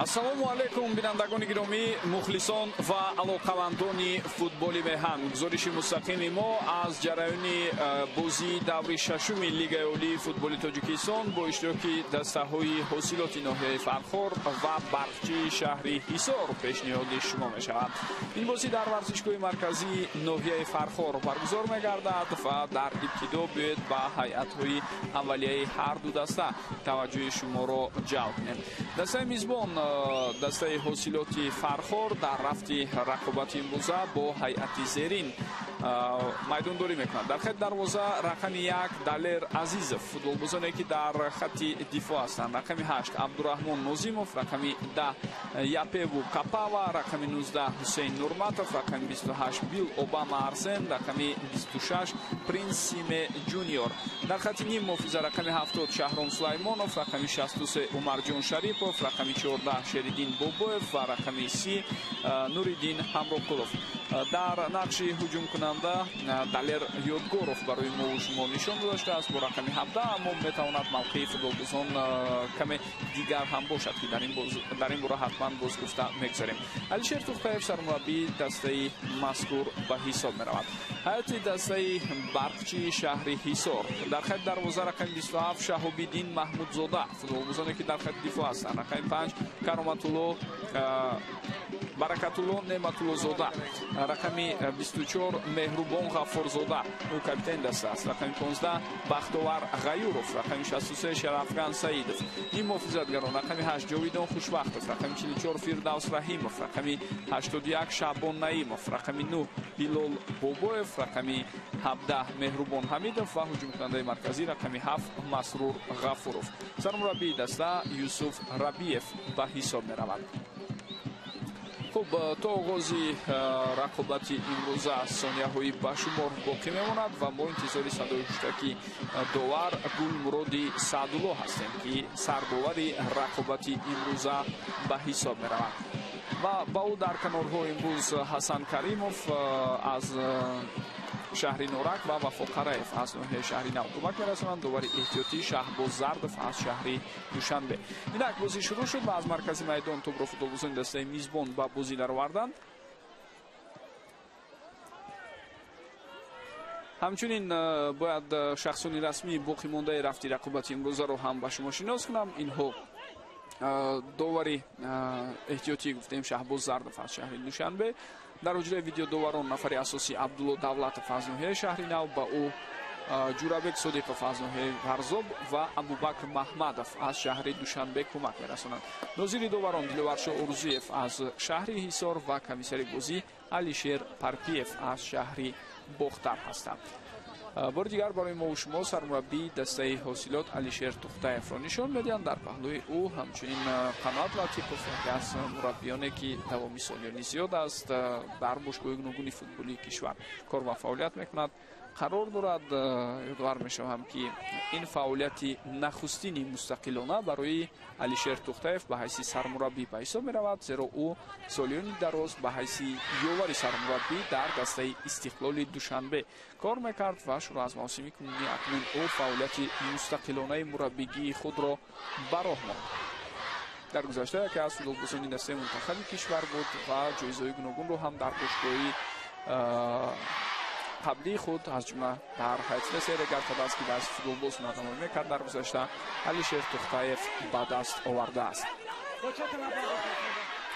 Ассалому алайкум, бинандагони гиромӣ, мухлисон ва алоқамандони футболи меҳан. Гузориши мустақими мо аз ҷараёни бозии даври шашуми Лигаи олии футболи Тоҷикистон бо иштироки дастаҳои ҳосилоти ноҳияи Фархор ва Барқчии шаҳри Ҳисор пешниҳоди шумо мешавад. Ин бозӣ дар варзишгоҳи марказии ноҳияи Фархор баргузор мегардад ва дар ибтидо биёед ба ҳайатҳои аввалияи ҳар ду даста таваҷҷӯҳи шуморо ҷалб кунем. Дастаи мизбон, дастаи ҳосилоти Фархор, дар рафти рақобати имрӯза бо ҳайати зерин майдондорӣ мекунад. Дар хати дарвоза рақами 1 Далер Азизов, футболбозоне ки дар хати дифоъ ҳастанд. Рақами 8 Абдураҳмон Нозимов, рақами 10 Япеву Капава, рақами 19 Ҳусейн Нурматов, рақами 28 Бил Обама Арсен, рақами 26 Принс Симе Ҷуниор. Дар хати ним муҳофиза рақами 70 Шаҳром Сулаймонов, рақами 63 Умарҷон Шарипов, рақами 14 Шериддин Бобоев ва рақами 30 Нуриддин Ҳамроқулов. Дар нақши ҳуҷумкунанда Далер Ёдгоров барои мо шумо нишон дода шудааст бо рақами 17, аммо метавонад мавқеи футболбозон каме дигар ҳам бошад, ки дар ин бора ҳатман боз гуфта мегузарем. Алишер Тухтаев сармураббии дастаи мазкур ба ҳисоб меравад. Ҳайати дастаи Барқчии шаҳри Ҳисор: дар хати дарвоза рақами 27 Шаҳобиддин Маҳмудзода, футболбозоне ки дар хати дифоъ ҳастанд. Рақами 5 Кароматулло Баракатулло Неъматуллозода, рақами 24 Меҳрубон Ғаффорзода, ӯ капитани даста аст. Рақами 15 Бахтовар Ғаюров, рақами 63 Шарафган Саидов. Ним муҳофизатгарон: рақами 8 Ҷовидон Хушбахтов, рақами 44 Фирдавс Раҳимов, рақами 81 Шаъбон Наимов, рақами 9 Билол Бобоев, рақами 17 Меҳрубон Ҳамидов ва ҳуҷумкунандаи марказӣ рақами 7 Масрур Ғафуров. Сармураббии даста Юсуф Рабиев ба ҳисоб меравад. Хуб, то оғози рақобати имрӯза сонияҳои ба шумор боқӣ мемонад ва мо интизори садои ҳуштаки довар Гулмуроди Саъдулло ҳастем, ки сардовари рақобати имрӯза ба ҳисоб меравад. Ва ба ӯ дар канорҳо имрӯз Ҳасан Каримов аз шаҳри Норак ва Вафо Қараев аз ноҳияи шаҳри Нав кӯмак мерасонанд. Довари эҳтиётӣ Шаҳбоз Зардов аз шаҳри Душанбе. Инак бозӣ шурӯъ шуд ва аз маркази майдон тӯбро футболбозони дастаи мизбон ба бозӣ дароварданд. Ҳамчунин бояд шахсони расмии боқӣ мондаи рафти рақобати имрӯзаро ҳам ба шумо шинос кунам. Инҳо довари эҳтиётӣ гуфтем Шаҳбоз Зардов аз шаҳри Душанбе. Дар ҳуҷраи видеодоварон нафари асосӣ Абдулло Давлатов аз ноҳияи шаҳри Нав, ба ӯ Ҷурабек Содиқов аз ноҳияи Варзоб ва Абубакр Маҳмадов аз шаҳри Душанбе кӯмак мерасонанд. Нозири доварон Диловаршо Урзуев аз шаҳри Ҳисор ва комиссари бозӣ Алишер Парпиев аз шаҳри Бохтар ҳастанд. Бори дигар барои мо шумо сармураббии дастаи ҳосилот Алишер Тухтаевро нишон медиҳанд. Дар паҳлӯи ӯ ҳамчунин Қаноат Латипов, яке аз мураббиёне ки давоми солиёни зиёд аст дар бошгоҳи гуногуни футболии кишвар кор ва фаъолият мекунад, қарор дорад. Ёдовар мешавам, ки ин фаъолияти нахустини мустақилона барои Алишер Тухтаев ба ҳайси сармураббӣ ба ҳисоб меравад, зеро ӯ солиёни дароз ба ҳайси ёвари сармураббӣ дар дастаи Истиқлоли Душанбе кор мекард ва шурӯъ аз мавсими кунунӣ акнун ӯ фаъолияти мустақилонаи мураббигии худро ба роҳ монд. Дар гузашта яке аз футболбозони дастаи мунтахаби кишвар буд ва ҷоизаҳои гуногунро ҳам дар бошгоҳи қаблии худ, аз ҷумла дар ҳайати дастаи Регар-ТадАЗ, ки дар футболбоз ҳунарнамоӣ мекард, дар гузашта Алишер Тухтаев ба даст овардааст.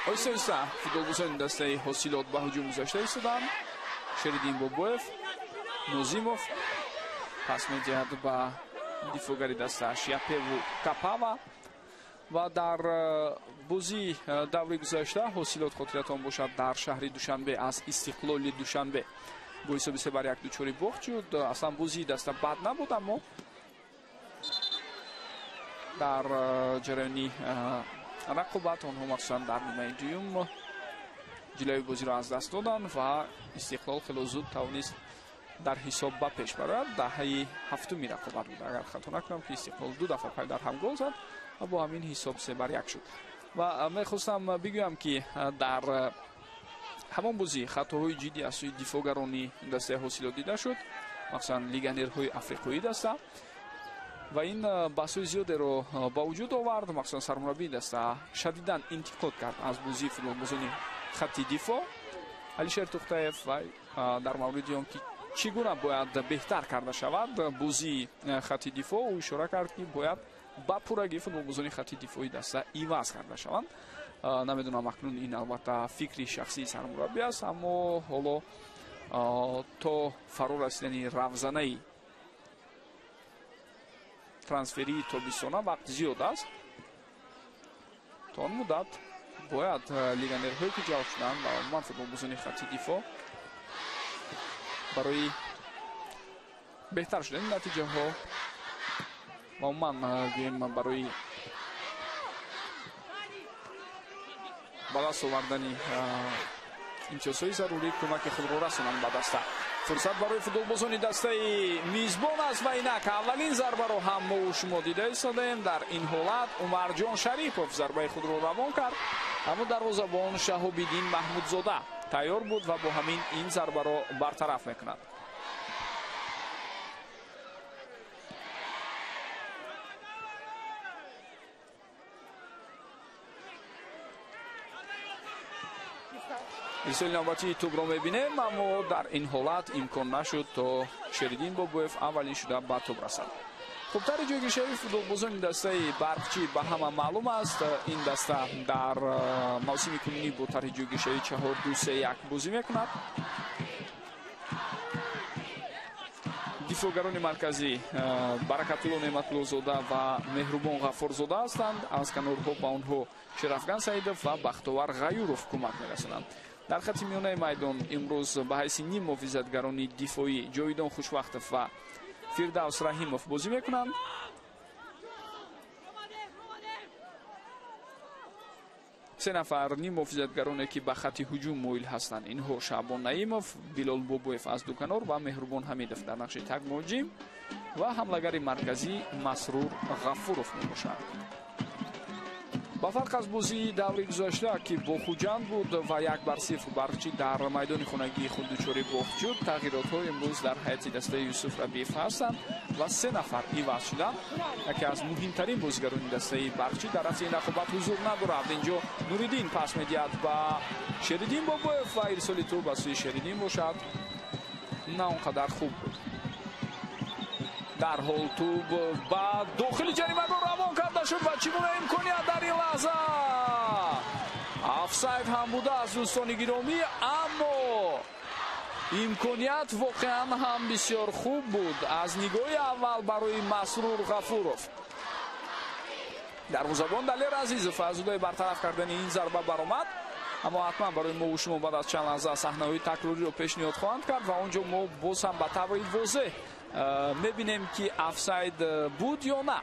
Оҳиста оҳиста футболбозони дастаи ҳосилот ба ҳуҷум гузашта истоданд. Шериддин Бобоев, Нозимов пас медиҳад ба дифоъгари дастааш Япеву Капава. Ва дар бозии даври гузашта ҳосилот, хотиратон бошад, дар шаҳри Душанбе аз Истиқлоли Душанбе бо ҳисоби 3-1 дучори бохт шуд. Аслан бозии даста бад набуд, аммо дар ҷараёни рақобат онҳо махсусан дар нимаи дуюм ҷилави бозиро аз даст доданд ва Истиқлол хело зуд тавонист дар ҳисоб ба пеш барояд. Даҳаи ҳафтуми рақобат буд, агар хато накунам, ки Истиқлол ду дафъа пай дар ҳам гол зад ва бо ҳамин ҳисоб 3-1 шуд. Ва мехостам бигӯям, ки дар ҳамон бозӣ хатоҳои ҷиддӣ аз сӯи дифоъгарони дастаи ҳосилот дида шуд, махсусан легионерҳои африқоӣ даста. Ва ин баҳсҳои зиёдеро ба вуҷуд овард. Махсусан сармураббии даста шадидан интиқод кард аз бозии футболбозони хатти дифоъ Алишер Тухтаев ва дар мавриди он ки чӣ гуна бояд беҳтар карда шавад бозии хатти дифоъ, ӯ ишора кард, ки бояд ба пуррагӣ футболбозони хатти дифоии даста иваз карда шаванд. Намедонам, акнун ин албатта фикри шахсии сармураббӣ аст, аммо ҳоло то фаро расидани равзанаи трансферии тобистона вақт зиёд аст. То он муддат бояд легионерҳое ки ҷалб шуданд ва умуман футболбозони хатти дифоъ барои беҳтар шудани натиҷаҳо ва умуман гӯем барои ба даст овардани имтиёзҳои зарурӣ кӯмаки худро расонанд ба даста. Фурсат барои футболбозони дастаи мизбон аст ва инак аввалин зарбаро ҳам мо шумо дида истодаем. Дар ин ҳолат Умарҷон Шарипов зарбаи худро равон кард, аммо дарвозабон Шаҳобиддин Маҳмудзода тайёр буд ва бо ҳамин ин зарбаро бартараф мекунад. Ирсоли навбатии тӯбро мебинем, аммо дар ин ҳолат имкон нашуд, то Шериддин Бобоев аввалин шуда ба тӯб расад. Хубтари ҷойгиршавии футболбозони дастаи Барқчӣ ба ҳама маълум аст. Ин даста дар мавсими кунунӣ бо тарҳи ҷойгиршавии 4-2-3-1 бозӣ мекунад. Дифоъгарони марказӣ Баракатулло Неъматуллозода ва Меҳрубон Ғаффорзода ҳастанд. Аз канорҳо ба онҳо Шерафган Саидов ва Бахтовар Ғаюров кӯмак мерасонанд. Дар хатти миёнаи майдон имрӯз ба ҳайси ним муҳофизатгарони дифоӣ Ҷовидон Хушвақтов ва Фирдавс Раҳимов бозӣ мекунанд. Се нафар ним муҳофизатгароне ки ба хатти ҳуҷум моил ҳастанд, инҳо Шаъбон Наимов, Билол Бобоев аз ду канор ва Меҳрубон Ҳамидов дар нақши такмуҳоҷим ва ҳамлагари марказӣ Масрур Ғафуров мебошад. Ба фарқ аз бозии даври гузашта, ки бо Хуҷанд буд ва 1-0 Барқчӣ дар майдони хонагии худ дучори бохт шуд, тағйиротҳо имрӯз дар ҳайати дастаи Юсуф Рабиев ҳастанд ва се нафар иваз шуданд. Яке аз муҳимтарин бозигарони дастаи Барқчӣ дар рафти ин рақобат ҳузур надорад. Инҷо Нуриддин пас медиҳад ба Шериддин Бобоев ва ирсоли тӯб ба сӯи Шериддин бошад, на он қадар хуб буд. Дарҳол тӯб ба дохили ҷаримагоҳ равон карда шуд ва чӣ гуна имконият дар ин лаҳза! Офсайд ҳам будааст, дӯстони гиромӣ, аммо имконият воқеан ҳам бисёр хуб буд аз нигоҳи аввал барои Масрур Ғафуров. Дарвозабон Далер Азизов аз ӯдаи бартараф кардани ин зарба баромад, аммо ҳатман барои мо шумо баъд аз чанд лаҳза саҳнаҳои такрориро пешниҳод хоҳанд кард ва он ҷо мо боз ҳам ба таври возеҳ мебинем, ки офсайд буд ё на.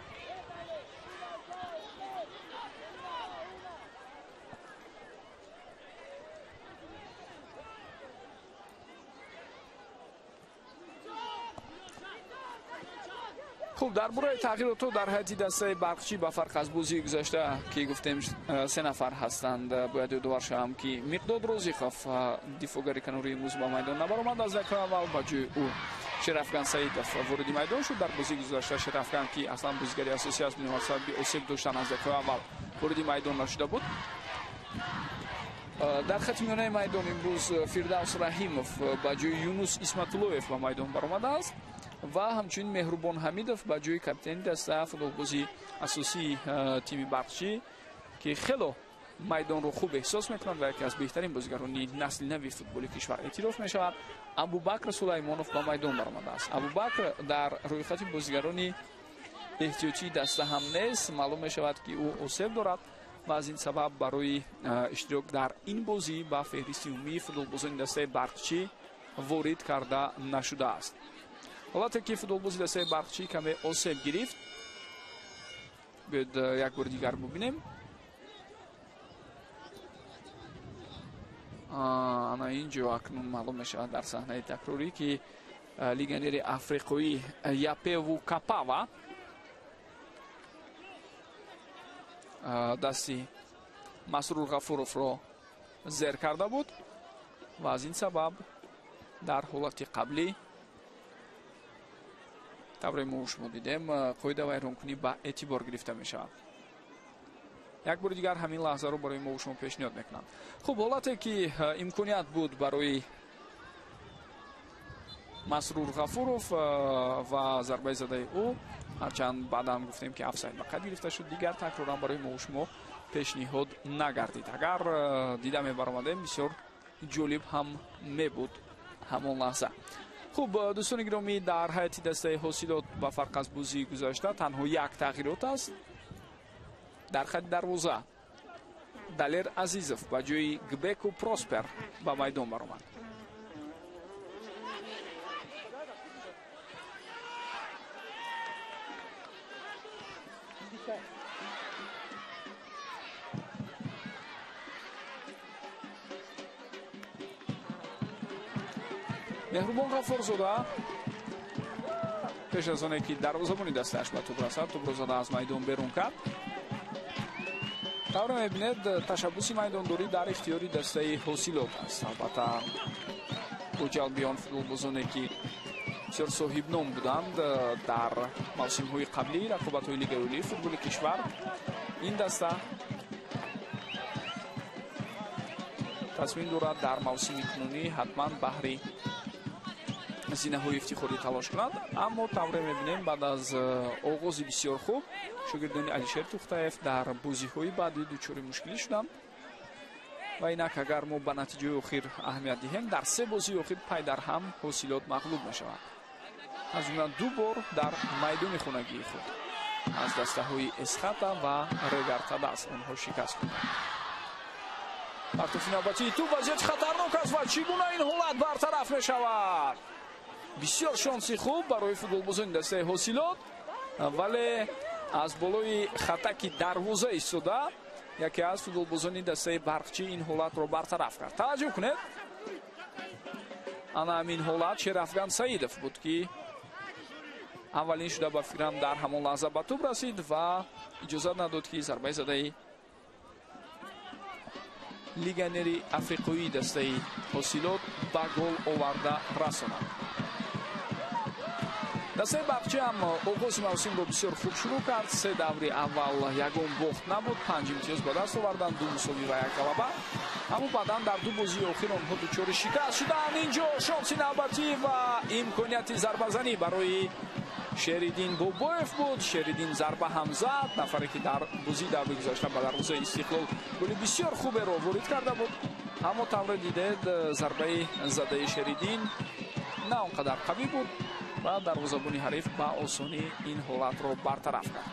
Хуб, дар бораи тағйиротҳо дар ҳайати дастаи Барқчӣ ба фарқ аз бозии гузашта, ки гуфтем се нафар ҳастанд, бояд ёдовар шавам, ки Миқдод Розиқов дифоъгари канории имрӯз ба майдон набаромад. Аз дақиқаи аввал ба ҷои ӯ Шерафган Саидов вориди майдон шуд. Дар бозии гузашта Шерафган, ки аслан бозигари асосӣ аст, бинобар сабаби осеб доштан аз дақиқаи аввал вориди майдон нашуда буд. Дар хатти миёнаи майдон имрӯз Фирдавс Раҳимов ба ҷои Юнус Исматуллоев ба майдон баромадааст ва ҳамчунин Меҳрубон Ҳамидов ба ҷои капитани даста, футболбози асосии тими Барқчӣ, ки хело майдонро хуб эҳсос мекунад ва яке аз беҳтарин бозигарони насли нави футболи кишвар эътироф мешавад, Абубакр Сулаймонов ба майдон баромадааст. Абубакр дар рӯйхати бозигарони эҳтиётии даста ҳам нест. Маълум мешавад, ки ӯ осеб дорад ва аз ин сабаб барои иштирок дар ин бозӣ ба феҳристи умумии футболбозони дастаи Барқчӣ ворид карда нашудааст. Ҳолате ки футболбози дастаи Барқчӣ каме осеб гирифт, биёед як бори дигар бубинем. Ана ин ҷо акнун маълум мешавад дар саҳнаи такрорӣ, ки легионери африқоӣ Япеву Капава дасти Масрур Ғафуровро зер карда буд ва аз ин сабаб дар ҳолати қаблӣ Тавре мо шумо дидем, қоида вайронкунӣ ба эътибор гирифта мешавад. Як бори дигар ҳамин лаҳзаро барои мо шумо пешниҳод мекунам. Хуб, ҳолате ки имконият буд барои Масрур Ғафуров ва зарбаи задаи ӯ, ҳарчанд баъдан гуфтем ки офсайд ба қайд гирифта шуд, дигар такроран барои мо шумо пешниҳод нагардид. Агар дида мебаромадем, бисёр ҷолиб ҳам мебуд ҳамон лаҳза. Хуб, дӯстони гиромӣ, дар ҳайати дастаи Ҳосилот ба фарқ аз бозии гузашта танҳо як тағйирот аст. Дар хати дарвоза Далер Азизов ба ҷои Гбеку Проспер ба майдон баромад. Меҳрубон Ғаффорзода пеш аз оне ки дарвозабони дастааш ба тӯб расад, тӯбро зада аз майдон берун кард. Тавре мебинед, ташаббуси майдондорӣ дар ихтиёри дастаи Ҳосилот аст. Албатта, бо ҷалби он футболбозоне ки бисёр соҳибном буданд дар мавсимҳои қаблии рақобатҳои Лигаи Олии футболи кишвар, ин даста тасмим дорад дар мавсими кунунӣ ҳатман баҳри зинаҳои ифтихорӣ талош кунад. Аммо тавре мебинем, баъд аз оғози бисёр хуб шогирдони Алишер Тухтаев дар бозиҳои баъдӣ дучори мушкилӣ шуданд ва инак агар мо ба натиҷаи охир аҳамият диҳем, дар се бозии охир пай дар ҳам Ҳосилот мағлуб мешавад, аз ҷумла ду бор дар майдони хонагии худ аз дастаҳои Эсхата ва Регартадас онҳо шикаст хӯрданд. Партофи навбатии тӯб вазъияти хатарнок аст ва чӣ гуна ин ҳолат бартараф мешавад? Бисёр шонси хуб барои футболбозони дастаи Ҳосилот, вале аз болои хатаки дарвоза истода яке аз футболбозони дастаи Барқчӣ ин ҳолатро бартараф кард. Таваҷҷӯҳ кунед, ана ҳамин ҳолат Шерафган Саидов буд ки аввалин шуда ба фикрам дар ҳамон лаҳза ба тӯб расид ва иҷозат надод ки зарбаи задаи легионери африқоии дастаи Ҳосилот ба гол оварда расонад. Дастаи Барқчӣ ҳам оғози мавсимро бисёр хуб шурӯъ кард. Се даври аввал ягон бохт набуд, 5 имтиёз ба даст оварданд, 2 мусовӣ ва 1 ғалаба. Аммо баъдан дар ду бозии охир онҳо дучори шикаст шуданд. Инҷо шонси навбатӣ ва имконияти зарбазанӣ барои Шериддин Бобоев буд. Шериддин зарба ҳам зад, нафаре ки дар бозии даври гузашта ба дарвозаи Истиқлол голи бисёр хуберо ворид карда буд. Аммо тавре дидед, зарбаи задаи Шериддин на он қадар қавӣ буд ва дарвозабони ҳариф ба осонӣ ин ҳолатро бартараф кард.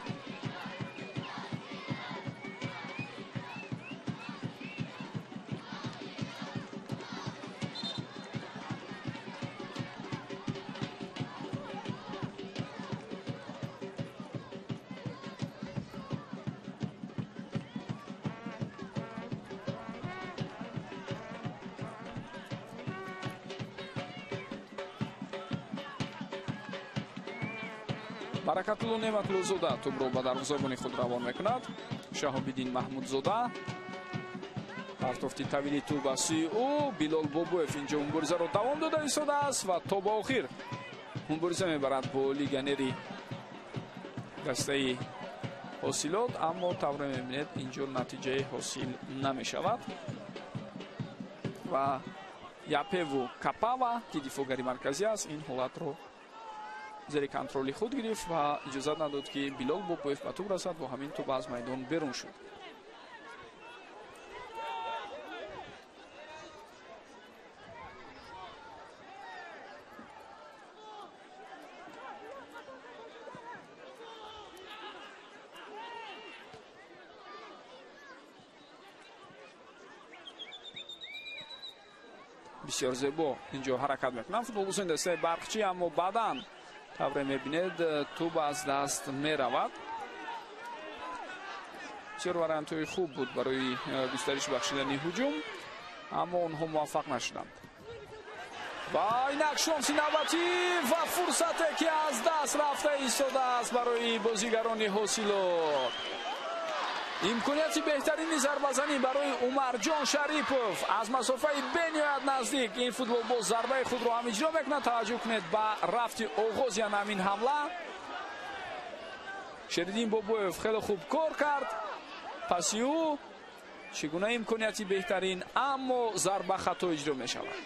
Баракатулло Неъматуллозода тӯбро ба дарвозабони худ равон мекунад. Шаҳобиддин Маҳмудзода партофти тавили тӯб аз сӯи ӯ. Билол Бобоев инҷо муборизаро давом дода истодааст ва то ба охир мубориза мебарад бо легионери дастаи Ҳосилот, аммо тавре мебинед инҷо натиҷаи ҳосил намешавад ва Япеву Капава, ки дифоъгари марказӣ аст, ин ҳолатро зери контроли худ гирифт ва иҷозат надод ки Билол Бобоев ба тӯб расад. Бо ҳамин тӯб аз майдон берун шуд. Бисёр зебо инҷо ҳаракат мекунанд футболбозони дастаи Барқчӣ, аммо баъдан тавре мебинед тӯб аз даст меравад. Бисёр вариантҳои хуб буд барои густариш бахшидани ҳуҷум, аммо онҳо муваффақ нашуданд. Ва инак шонси навбатӣ ва фурсате ки аз даст рафта истодааст барои бозигарони Ҳосилот. Имконияти беҳтарини зарбазанӣ барои Умарҷон Шарипов аз масофаи бениҳоят наздик. Ин футболбоз зарбаи худро ҳам иҷро мекунад. Таваҷҷӯҳ кунед ба рафти оғози ҳамин ҳамла. Шериддин Бобоев хеле хуб кор кард. Паси ӯ чӣ гуна имконияти беҳтарин, аммо зарба хато иҷро мешавад.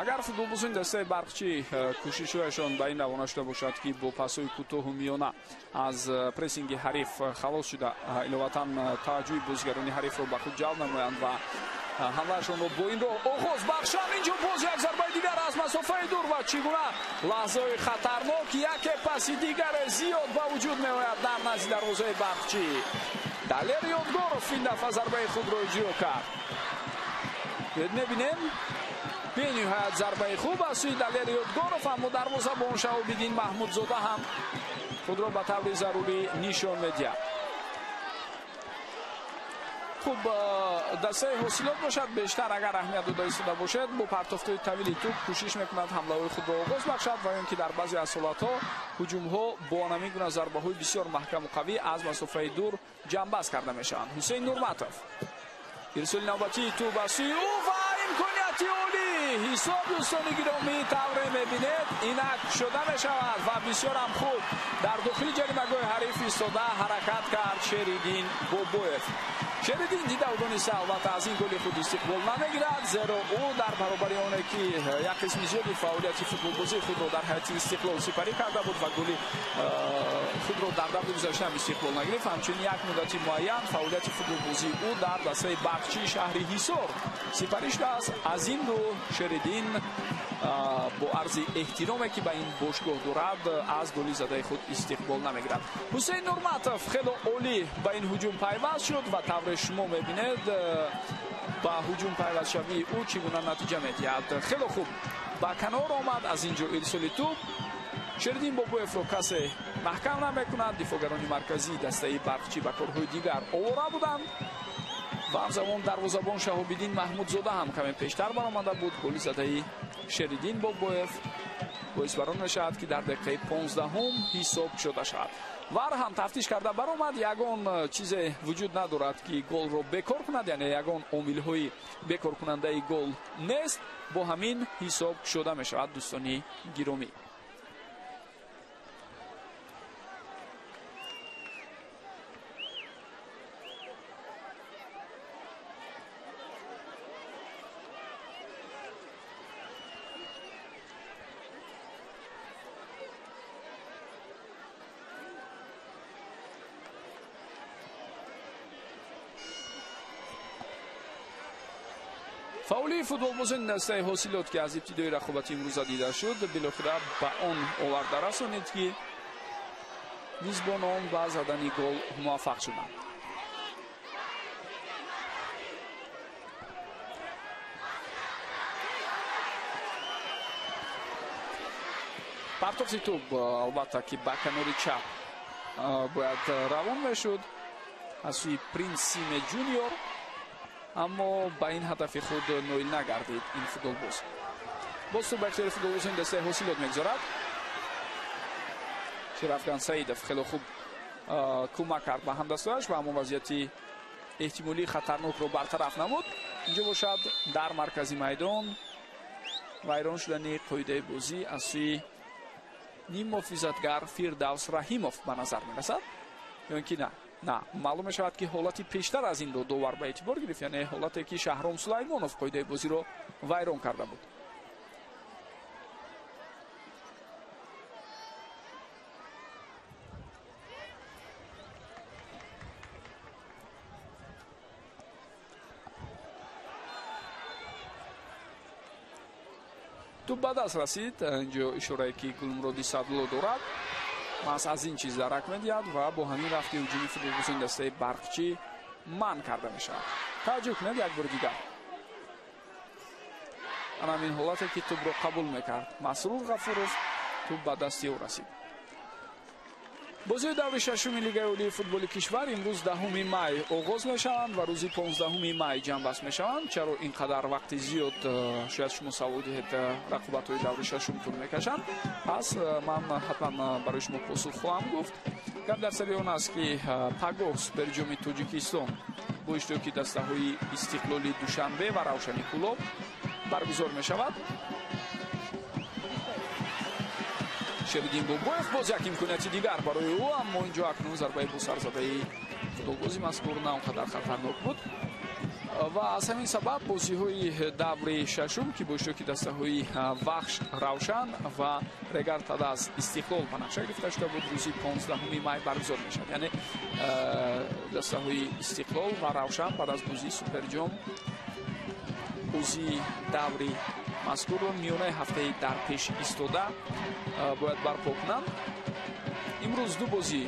Агар футболбозони дастаи Барқчӣ кӯшишҳояшон ба ин равона шуда бошад, ки бо пасҳои кӯтоҳу миёна аз прессинги ҳариф халос шуда, иловатан таваҷҷӯҳи бозигарони ҳарифро ба худ ҷалб намоянд ва ҳамлаашонро бо ин роҳ оғоз бахшанд, инҷо боз як зарбаи дигар аз масофаи дур ва чӣ гуна лаҳзаҳои хатарнок яке паси дигаре зиёд ба вуҷуд меояд дар назди дарвозаи Барқчӣ. Далер Ёдгоров ин дафъа зарбаи худро иҷро кард. Мебинем бениҳоят зарбаи хуб аз сӯи Далер Ёдгоров, аммо дарвозабон Шаҳобиддин Маҳмудзода ҳам худро ба таври зарурӣ нишон медиҳад. Хуб, дастаи Ҳосилот бошад, бештар агар аҳамият дода истода бошад, бо партофтҳои тавили тӯб кӯшиш мекунад ҳамлаҳои худро оғоз бахшад ва ё ин ки дар баъзе аз ҳолатҳо ҳуҷумҳо бо ҳамин гуна зарбаҳои бисёр маҳкаму қавӣ аз масофаи дур ҷамъбаст карда мешаванд. Ҳусейн Нурматов ирсоли навбатии тӯб аз сӯи ӯ ва имконияти олӣ. Ҳисоб, дӯстони гиромӣ, тавре мебинед, инак шуда мешавад ва бисёрам хуб дар дохили ҷаримагоҳи ҳариф истода ҳаракат кард Шериддин Бобоев. Шериддин дида дониста албатта аз ин голи худ истиқбол намегирад, зеро ӯ дар баробари оне ки як қисми зиёди фаъолияти футболбозии худро дар ҳайати Истиқлол сипарӣ карда буд ва голи худро дар даври гузашта ҳам истиқбол нагирифт, ҳамчунин як муддати муайян фаъолияти футболбозии ӯ дар дастаи Барқчии шаҳри Ҳисор сипарӣ шудааст. Аз ин рӯ Шериддин бо арзи эҳтироме ки ба ин бошгоҳ дорад, аз голи задаи худ истиқбол намегирад. Ҳусейн Нурматов хеле олӣ ба ин ҳуҷум пайваст шуд ва тавре шумо мебинед ба ҳуҷум пайвастшавии ӯ чӣ гуна натиҷа медиҳад. Хеле хуб ба канор омад, аз ин ҷо ирсоли тӯб. Шериддин Бобоевро касе маҳкам намекунад. Дифоъгарони марказии дастаи Барқчӣ ба корҳои дигар овора буданд ва ҳамзамон дарвозабон Шаҳобиддин Маҳмудзода ҳам каме пештар баромада буд. Голи задаи Шериддин Бобоев боис бар он мешавад, ки дар дақиқаи 15 ҳисоб шуда шавад. Вар ҳам тафтиш карда баромад, ягон чизе вуҷуд надорад, ки голро бекор кунад, яъне ягон омилҳои бекоркунандаи гол нест. Бо ҳамин ҳисоб шуда мешавад, дӯстони гиромӣ. Фаулии футболбозони дастаи Ҳосилот, ки аз ибтидои рақобати имрӯза дида шуд, билохира ба он оварда расонид, ки мизбонон ба задани гол муваффақ шуданд. Партофти тӯб албатта ки ба канори чап бояд равон мешуд аз сӯи Принс Симе Ҷуниор, аммо ба ин ҳадафи худ ноил нагардид ин футболбоз. Боз тӯб ба ихтиёри футболбозони дастаи Ҳосилот мегузорад. Шерафган Саидов хеле хуб кӯмак кард ба ҳамдастояш ва ҳамон вазъияти эҳтимолии хатарнокро бартараф намуд. Инҷо бошад дар маркази майдон вайрон шудани қоидаи бозӣ аз сӯи ниммуҳофизатгар Фирдавс Раҳимов ба назар мерасад, ё ин ки на? На, маълум мешавад, ки ҳолати пештар аз инро довар ба эътибор гирифт, яъне ҳолате ки Шаҳром Сулаймонов қоидаи бозиро вайрон карда буд. Тӯб ба даст расид. Инҷо ишорае ки Гулмуроди Садло дорад, Маҳз аз ин чиз дарак медиҳад ва бо ҳамин рафти ҳуҷуми футболбозони дастаи Барқчӣ манъ карда мешавад. Таваҷҷӯҳ кунед як бори дигар. Ана ҳамин ҳолате ки тӯбро қабул мекард Масрур Ғафуров, тӯб ба дасти ӯ расид. Бозии даври шашуми Лигаи олии футболи кишвар имрӯз 10 май оғоз мешаванд ва рӯзи 15 май ҷамъбаст мешаванд. Чаро ин қадар вақти зиёд, шояд шумо савол диҳед, рақобатҳои даври шашум тӯл мекашанд? Пас ман ҳатман барои шумо посух хоҳам гуфт. Гап дар сари он аст, ки пагоҳ Суперҷоми Тоҷикистон бо иштироки дастаҳои Истиқлоли Душанбе ва Равшани Кӯлоб баргузор мешавад. Шериддин Бобоев боз як имконияти дигар барои ӯ, аммо инҷо акнун зарбаи босарзадаи футболбози мазкур на он қадар хатарнок буд ва аз ҳамин сабаб бозиҳои даври шашум, ки бо иштироки дастаҳои Вахш, Равшан ва Регар Тадаз Истиқлол ба нақша гирифта шуда буд, рӯзи 15 май баргузор мешавад. Яъне дастаҳои Истиқлол ва Равшан баъд аз бозии Суперҷом бозии даври мазкурро миёнаи ҳафтаи дар пеш истода бояд барпо кунанд. Имрӯз ду бозӣ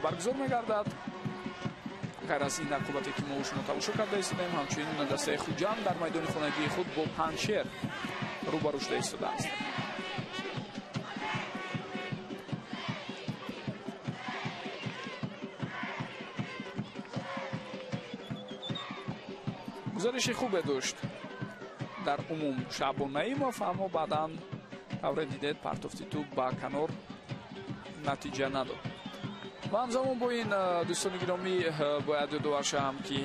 баргузор мегардад. Ғайр аз ин рақобате ки мо шумо тамошо карда истодаем, ҳамчунин дастаи Хуҷанд дар майдони хонагии худ бо Панҷшер рӯбарӯ шуда истодааст. Гузариши хубе дошт дар умум Шаъбон Наимов, аммо баъдан тавре дидед партофти тӯб ба канор натиҷа надод. Ва ҳамзамон бо ин, дӯстони гиромӣ, бояд ёдовар шавам, ки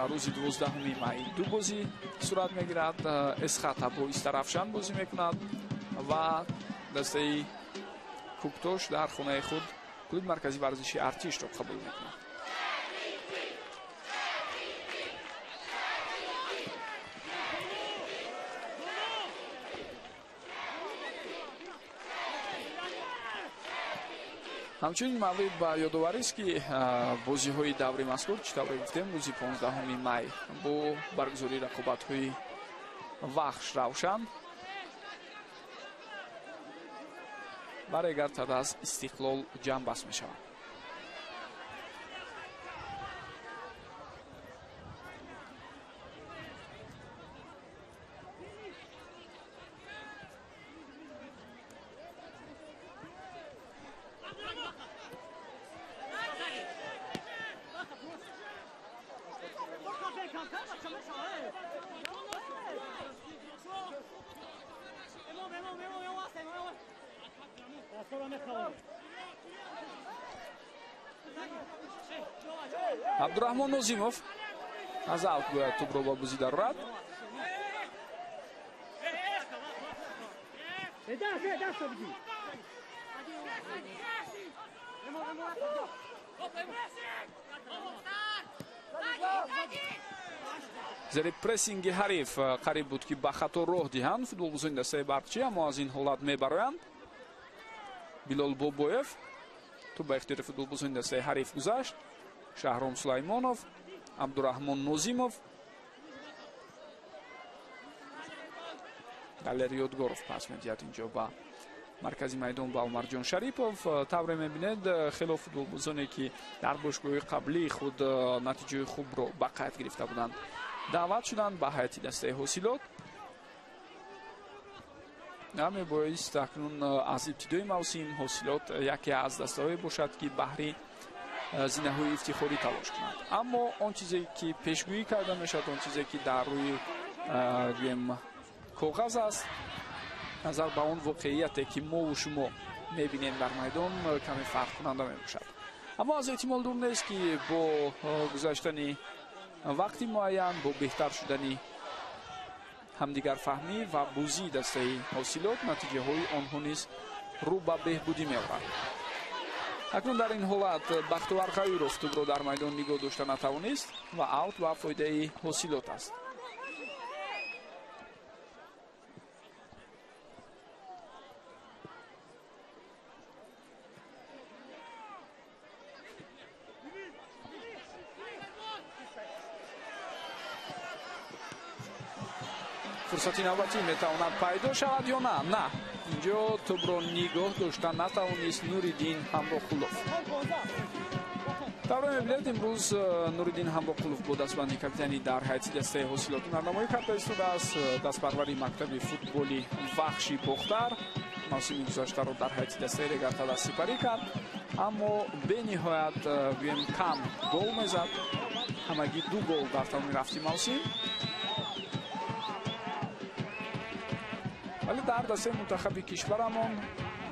рӯзи 12 май ду бозӣ сурат мегирад. Эсхата бо Истарафшан бозӣ мекунад ва дастаи Кӯктош дар хонаи худ клуби марказии варзиши Артишро қабул мекунад. Ҳамчунин маврид ба ёдоварист, ки бозиҳои даври мазкур, чӣ тавре гуфтем, рӯзи 15 май бо баргузории рақобатҳои Вахш, Равшан ва Регар Тадаз Истиқлол ҷамъбаст мешаванд. Абдураҳмон Нозимов аз аут бояд тӯбро ба бозӣ дарорад. Зери прессинги ҳариф қариб буд, ки ба хато роҳ диҳанд футболбозони дастаи Барқчӣ, аммо аз ин ҳолат мебароянд. Билол Бобоев тӯб ба ихтиёри футболбозони дастаи ҳариф гузашт. Шаҳром Сулаймонов, Абдураҳмон Нозимов, Далер Ёдгоров пас медиҳад инҷо ба маркази майдон ба Умарҷон Шарипов. Тавре мебинед, хело футболбозоне ки дар бошгоҳи қаблии худ натиҷаи хубро ба қайд гирифта буданд, даъват шуданд ба ҳайати дастаи Ҳосилот. Мебоист акнун аз ибтидои мавсим Ҳосилот яке аз дастаҳое бошад, ки баҳри зинаҳои ифтихорӣ талош кунад. Аммо он чизе ки пешгӯӣ карда мешавад, он чизе ки дар рӯи гӯем коғаз аст, назар ба он воқеияте ки мову шумо мебинем дар майдон, каме фарқкунанда мебошад. Аммо аз эҳтимол дур нест, ки бо гузаштани вақти муайян, бо беҳтар шудани ҳамдигарфаҳмӣ ва бозии дастаи Ҳосилот, натиҷаҳои онҳо низ рӯ ба беҳбудӣ меорад. Акнун дар ин ҳолат Бахтовар Ғаюров тӯбро дар майдон нигоҳ дошта натавонист ва аут ба фоидаи Ҳосилот аст. Фурсати навбатӣ метавонад пайдо шавад ё на? На, инҷо тӯбро нигоҳ дошта натавонист Нуриддин Ҳамроқулов. Тавре мебинед, имрӯз Нуриддин Ҳамроқулов бо дастбанди капитани дар ҳайати дастаи ҳосилот ҳунарнамоӣ карда истодааст. Дастпарвари мактаби футболи Вахши Бохтар мавсими гузаштаро дар ҳайати дастаи Регартадас сипарӣ кард, аммо бениҳоят гӯем кам гол мезад, ҳамагӣ 2 гол дар тамоми рафти мавсим. Вале дар дастаи мунтахаби кишварамон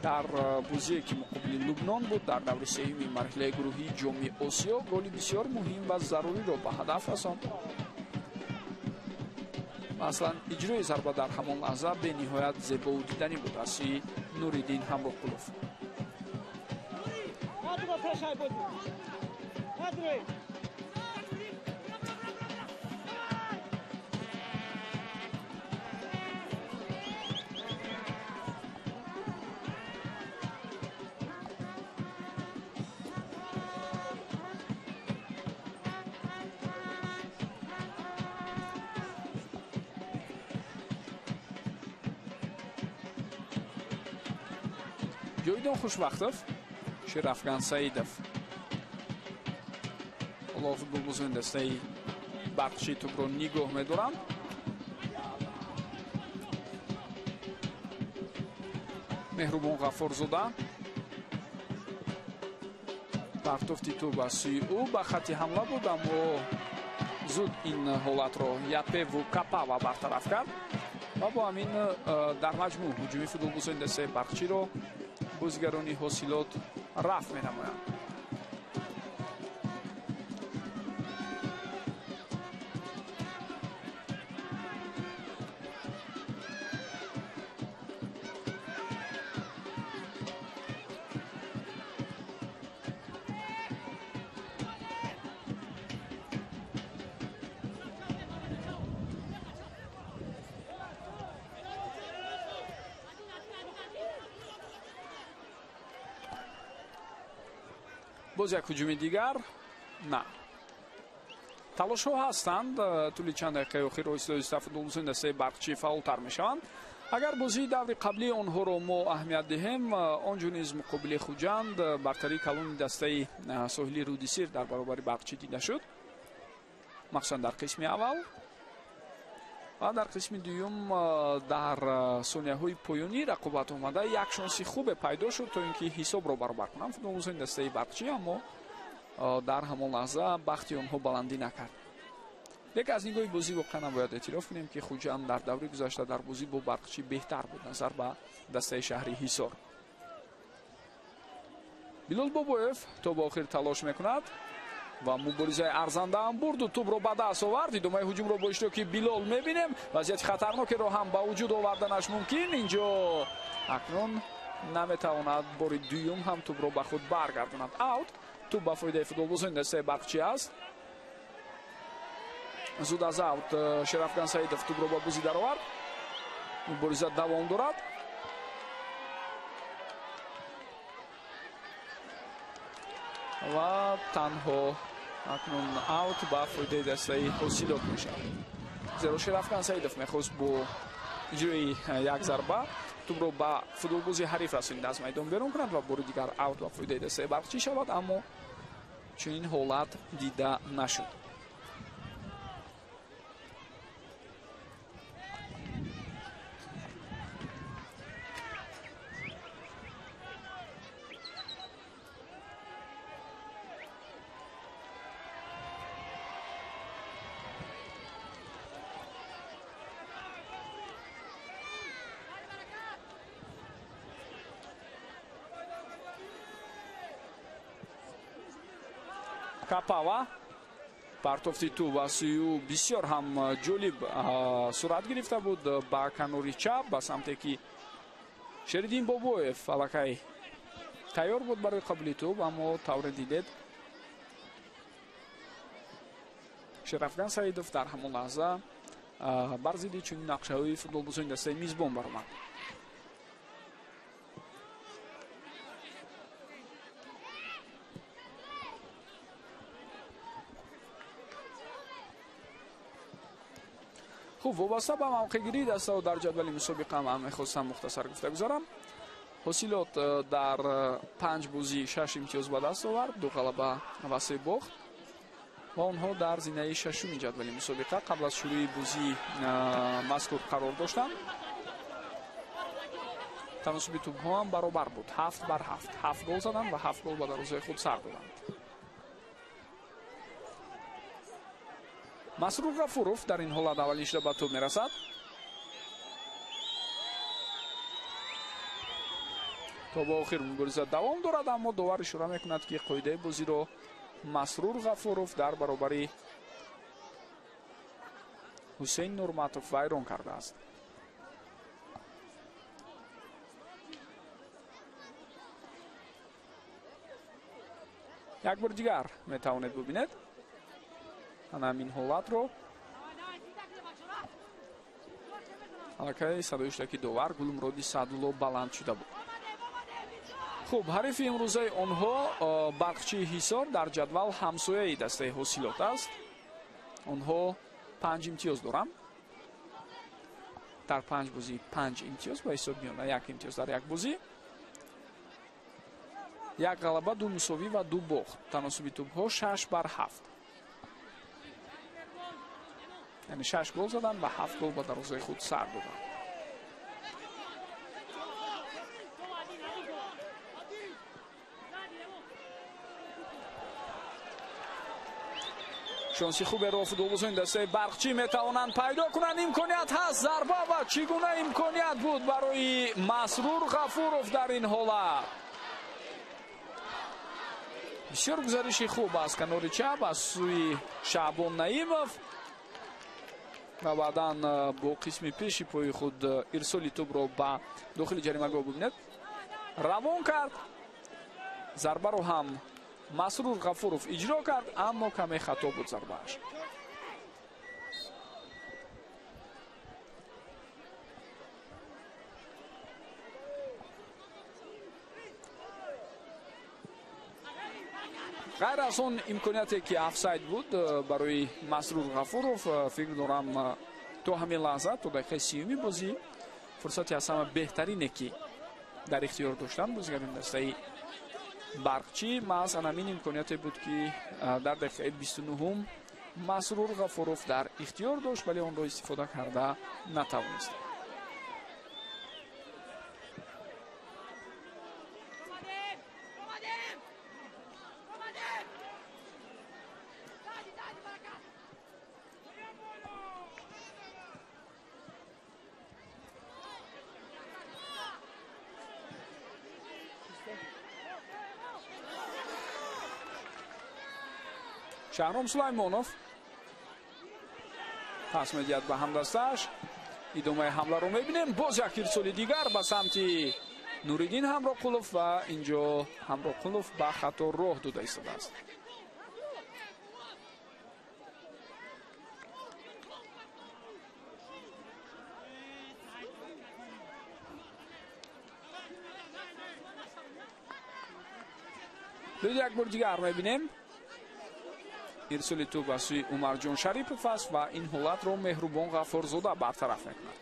дар бозие ки муқобили Лубнон буд дар даври сеюми марҳилаи гурӯҳии Ҷоми Осиё голи бисёр муҳим ва заруриро ба ҳадаф расонд. Аслан иҷрои зарба дар ҳамон лаҳза бениҳоят зебову диданӣ буд аз сӯи Нуриддин Ҳамроқулов. Ҷовидон Хушвақтов, Шерафган Саидов. Ҳоло футболбозони дастаи Барқчӣ тӯбро нигоҳ медоранд. Меҳрубон Ғаффорзода партофти тӯб аз сӯи ӯ ба хатти ҳамла буд, аммо зуд ин ҳолатро Япеву Капава бартараф кард ва бо ҳамин дар маҷмӯъ ҳуҷуми футболбозони дастаи Барқчиро бозигарони ҳосилот рафт менамоянд. Боз як ҳуҷуми дигар. На, талошҳо ҳастанд. Тӯли чанд дақиқаи охир оҳиста оҳиста футболбозони дастаи Барқчӣ фаъолтар мешаванд. Агар бозии даври қаблии онҳоро мо аҳамият диҳем, он ҷо низ муқобили Хуҷанд бартарии калони дастаи соҳили Рудисир дар баробари Барқчӣ дида шуд, махсусан дар қисми аввал ва дар қисми дуюм дар сонияҳои поёнии рақобат омада як шонси хубе пайдо шуд то ин ки ҳисобро баробар кунанд футболбозони дастаи Барқчӣ, аммо дар ҳамон лаҳза бахти онҳо баландӣ накард. Лекин аз нигоҳи бозӣ воқеан бояд эътироф кунем, ки Хуҷанд дар даври гузашта дар бозӣ бо Барқчӣ беҳтар буд назар ба дастаи шаҳри Ҳисор. Билол Бобоев то ба охир талош мекунад ва муборизаи арзанда ҳам бурду тӯбро ба даст овард. Идомаи ҳуҷумро бо иштироки Билол мебинем. Вазъияти хатарнокеро ҳам ба вуҷуд оварданаш мумкин. Инҷо акнун наметавонад бори дуюм ҳам тӯбро ба худ баргардонад. Аут. Тӯб ба фоидаи футболбозони дастаи Барқчӣ аст. Зуд аз аут Шерафган Саидов тӯбро ба бозӣ даровард. Мубориза давом дорад. Ва танҳо акнун аут ба фоидаи дастаи ҳосилот мешавад, зеро Шерафган Саидов мехост бо иҷрои як зарба тӯбро ба футболбози ҳариф расонида аз майдон берун кунад ва бори дигар аут ба фоидаи дастаи Барқчӣ шавад, аммо чунин ҳолат дида нашуд. Капава партофти тӯб аз сӯи ӯ бисёр ҳам ҷолиб сурат гирифта буд ба канори чап, ба самте ки Шериддин Бобоев аллакай тайёр буд барои қабули тӯб, аммо тавре дидед Шерафган Саидов дар ҳамон лаҳза бар зидди чунин нақшаҳои футболбозони дастаи мизбон баромад. Хуб, вобаста ба мавқеъгирии дастаҳо дар ҷадвали мусобиқа ман мехостам мухтасар гуфта гузарам. Ҳосилот дар 5 бозӣ 6 имтиёз ба даст овард, 2 ғалаба ва 3 бохт ва онҳо дар зинаи шашуми ҷадвали мусобиқа қабл аз шурӯи бозии мазкур қарор доштанд. Таносуби тӯбҳо ҳам баробар буд, 7 бар 7. 7 гол заданд ва 7 гол ба дарвозаи худ сар доданд. Масрур Ғафуров дар ин ҳолат аввалин шуда ба тӯб мерасад. То ба охир мубориза давом дорад, аммо довар ишора мекунад, ки қоидаи бозиро Масрур Ғафуров дар баробари Ҳусейн Нурматов вайрон кардааст. Як бор дигар метавонед бубинед ана ҳамин ҳолатро. Аллакай садои шуда, ки довар Гулмуроди Саъдулло баланд шуда буд. Хуб, ҳарифи имрӯзаи онҳо Барқчии Ҳисор дар ҷадвал ҳамсояи дастаи Ҳосилот аст. Онҳо 5 имтиёз доранд. Дар 5 бозӣ 5 имтиёз ба ҳисоб меояд, 1 имтиёз дар як бозӣ. 1 ғалаба, 2 мусовӣ ва 2 бохт. Таносуби тӯбҳо 6 бар 7. Яъне 6 гол заданд ва 7 гол ба дарвозаи худ сар доданд. Шонси хуберо футболбозони дастаи Барқчӣ метавонанд пайдо кунанд. Имконият ҳаст, зарба ва чӣ гуна имконият буд барои Масрур Ғафуров дар ин ҳолат. Бисёр гузариши хуб аз канори чап аз сӯи Шаъбон Наимов ва баъдан бо қисми пеши пои худ ирсоли тӯбро ба дохили ҷаримагоҳ бубинед равон кард. Зарбаро ҳам Масрур Ғафуров иҷро кард, аммо каме хато буд зарбааш. Ғайр аз он имконияте, ки офсайд буд барои Масрур Ғафуров, фикр дорам то ҳамин лаҳза, то дақиқаи 30-уми бозӣ фурсати аз ҳама беҳтарине, ки дар ихтиёр доштанд бозигарони дастаи Барқчӣ, маҳз ҳамин имконияте буд, ки дар дақиқаи 29-ум Масрур Ғафуров дар ихтиёр дошт, вале онро истифода карда натавонист. Шаҳром Сулаймонов пас медиҳад ба ҳамдастааш. Идомаи ҳамларо мебинем. Боз як ирсоли дигар ба самти Нуриддин Ҳамроқулов ва инҷо Ҳамроқулов ба хато роҳ дода истодааст. Як бор дигар мебинем. Ирсоли тӯб аз сӯи Умарҷон Шарипов аст ва ин ҳолатро Меҳрубон Ғаффорзода бартараф мекунад.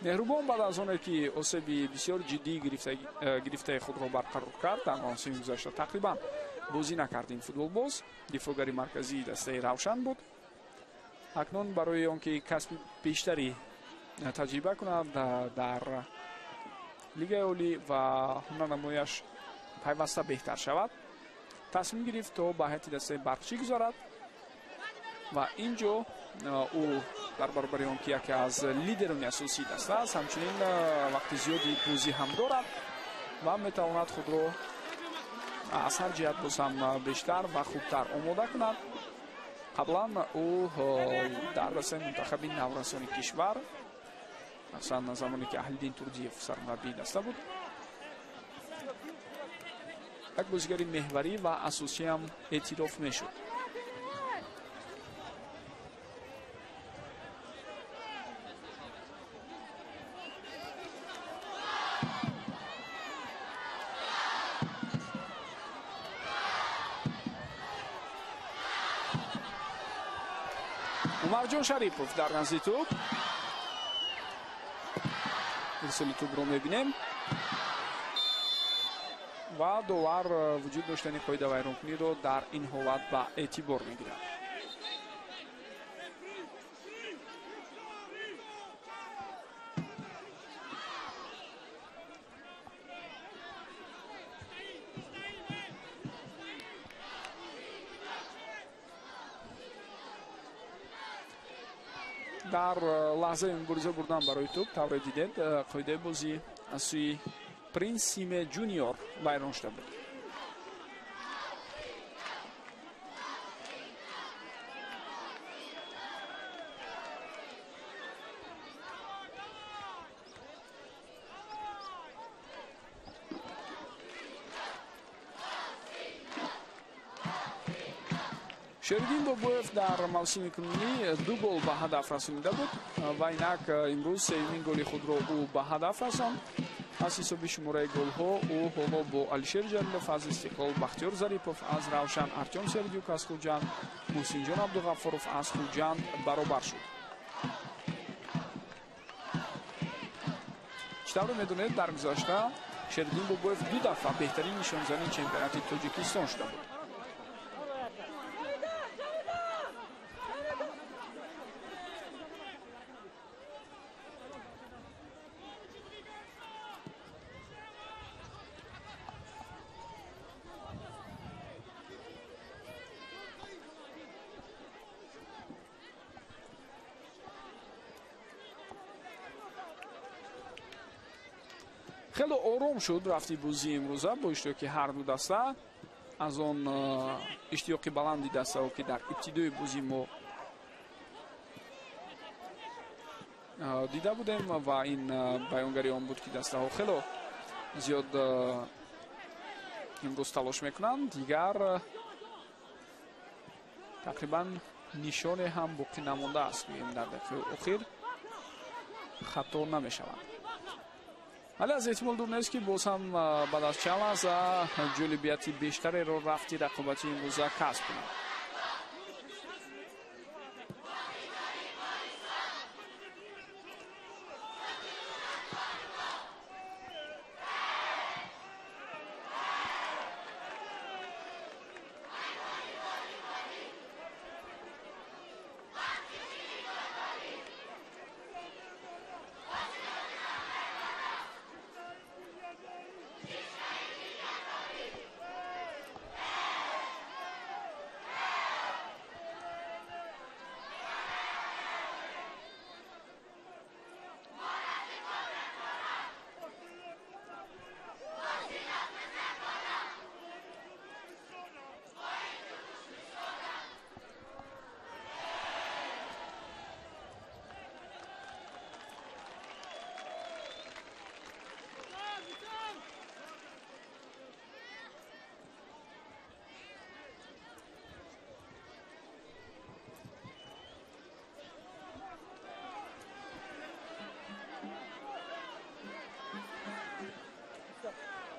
Меҳрубон баъд аз оне, ки осеби бисёр ҷиддӣ гирифтаи худро барқарор кард, дар мавсими гузашта тақрибан бозӣ накард ин футболбоз, дифоъгари марказии дастаи Равшан буд. Акнун барои он ки касби бештари таҷриба кунад дар лигаи олӣ ва ҳунарнамояш пайваста беҳтар шавад, тасмим гирифт то ба ҳайати дастаи Барқчӣ гузарад ва ин ҷо ӯ дар баробари он ки яке аз лидерони асосии даста аст, ҳамчунин вақти зиёди бозӣ ҳам дорад ва метавонад худро аз ҳар ҷиҳат боз ҳам бештар ва хубтар омода кунад. Қаблан ӯ дар дастаи мунтахаби наврасони кишвар, махсусан замоне ки Аҳлиддин Турдиев сармураббии даста буд, як бозигари меҳварӣ ва асосӣ ҳам эътироф мешуд. Умарҷон Шарипов дар назди тӯб. Ирсоли тӯбро мебинем ва довар вуҷуд доштани қоидавайронкуниро дар ин ҳолат ба эътибор мегирад. Дар лаҳзаи мубориза бурдан барои тӯб, тавре дидед, қоидаи бозӣ аз сӯи Принс Симе Ҷуниор вайрон шуда буд. Шериддин Бобоев дар мавсими кунунӣ 2 гол ба ҳадаф расонида буд ва инак имрӯз сеюмин голи худро ӯ ба ҳадаф расонд. Аз ҳисоби шумораи голҳо ӯ ҳоло бо Алишер Ҷалилов аз Истиқлол, Бахтиёр Зарипов аз Равшан, Артём Сердюк аз Хуҷанд, Муҳсинҷон Абдуғаффоров аз Хуҷанд баробар шуд. Чӣ тавре медонед, дар гузашта Шериддин Бобоев 2 дафъа беҳтарин нишонзани чемпионати Тоҷикистон шуда буд. Хеле ором шуд рафти бозии имрӯза бо иштиёқи ҳар ду даста. Аз он иштиёқи баланди дастаҳо, ки дар ибтидои бозӣ мо дида будем ва ин баёнгари он буд, ки дастаҳо хеле зиёд имрӯз талош мекунанд. Дигар тақрибан нишоне ҳам боқӣ намондааст, гӯем дар дақиқаи охир хато намешаванд. Вале аз эҳтимол дур нест, ки боз ҳам баъд аз чанд лаҳза ҷолибияти бештареро рафти рақобати имрӯза касб кунад.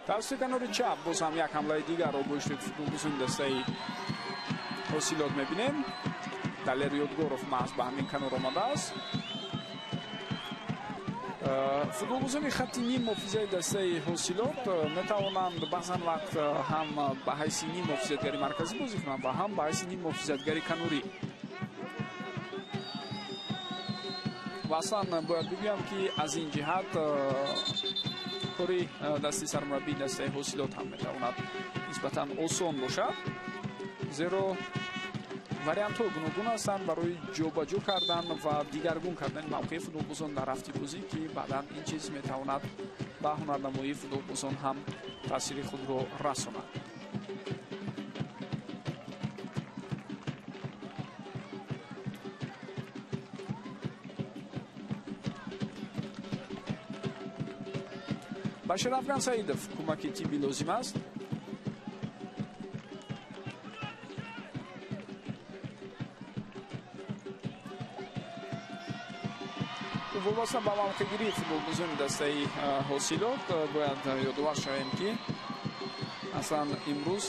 Тавассути канори чап боз ҳам як ҳамлаи дигарро бо иштироки футболбозони дастаи Ҳосилот мебинем. Далер Ёдгоров маҳз ба ҳамин канор омадааст. Футболбозони хатти ним муҳофизаи дастаи Ҳосилот метавонанд баъзан вақт ҳам ба ҳайси ним муҳофизатгари марказӣ бозӣ кунанд ва ҳам ба ҳайси ним муҳофизатгари канорӣ. Ва аслан бояд бигӯям, ки аз ин ҷиҳат кори дасти сармураббии дастаи Ҳосилот ҳам метавонад нисбатан осон бошад, зеро вариантҳо гуногун ҳастанд барои ҷобаҷо кардан ва дигаргун кардани мавқеи футболбозон дар рафти бозӣ, ки баъдан ин чиз метавонад ба ҳунарнамоии футболбозон ҳам таъсири худро расонад. Башир Афган Саидов кӯмаки тиббӣ лозим аст. Вобаста ба мавқеъгирии футболбозони дастаи Ҳосилот бояд ёдовар шавем, ки аслан имрӯз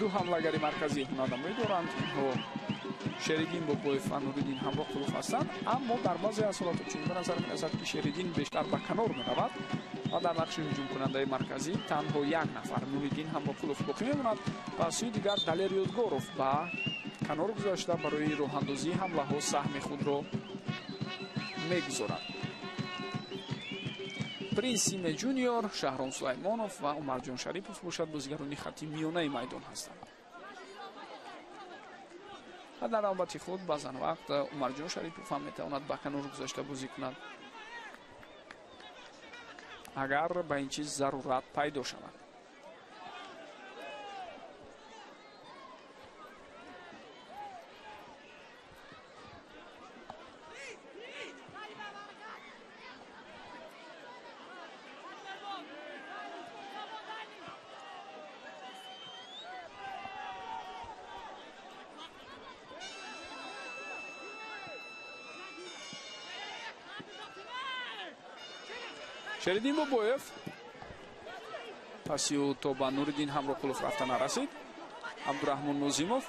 Ду ҳамлагари марказӣ ҳунарнамоӣ доранд. Инҳо Шериддин Бобоев ва Нуриддин Ҳамроқулов ҳастанд, аммо дар баъзе аз ҳолатҳо чунин ба назар мерасад, ки Шериддин бештар ба канор меравад ва дар нақши ҳуҷумкунандаи марказӣ танҳо як нафар Нуриддин Ҳамроқулов боқӣ мемонад ва аз сӯи дигар Далер Ёдгоров ба канор гузашта барои роҳандозии ҳамлаҳо саҳми худро мегузорад. Принсиме Ҷуниор, Шаҳром Сулаймонов ва Умарҷон Шарипов бошад бозигарони хатти миёнаи майдон ҳастанд. Ва дар навбати худ баъзан вақт Умарҷон Шарипов ҳам метавонад ба канор гузашта бозӣ кунад, агар ба ин чиз зарурат пайдо шавад. Шериддин Бобоев паси ӯ то ба Нуриддин Ҳамроқулов рафта нарасид. Абдураҳмон Нозимов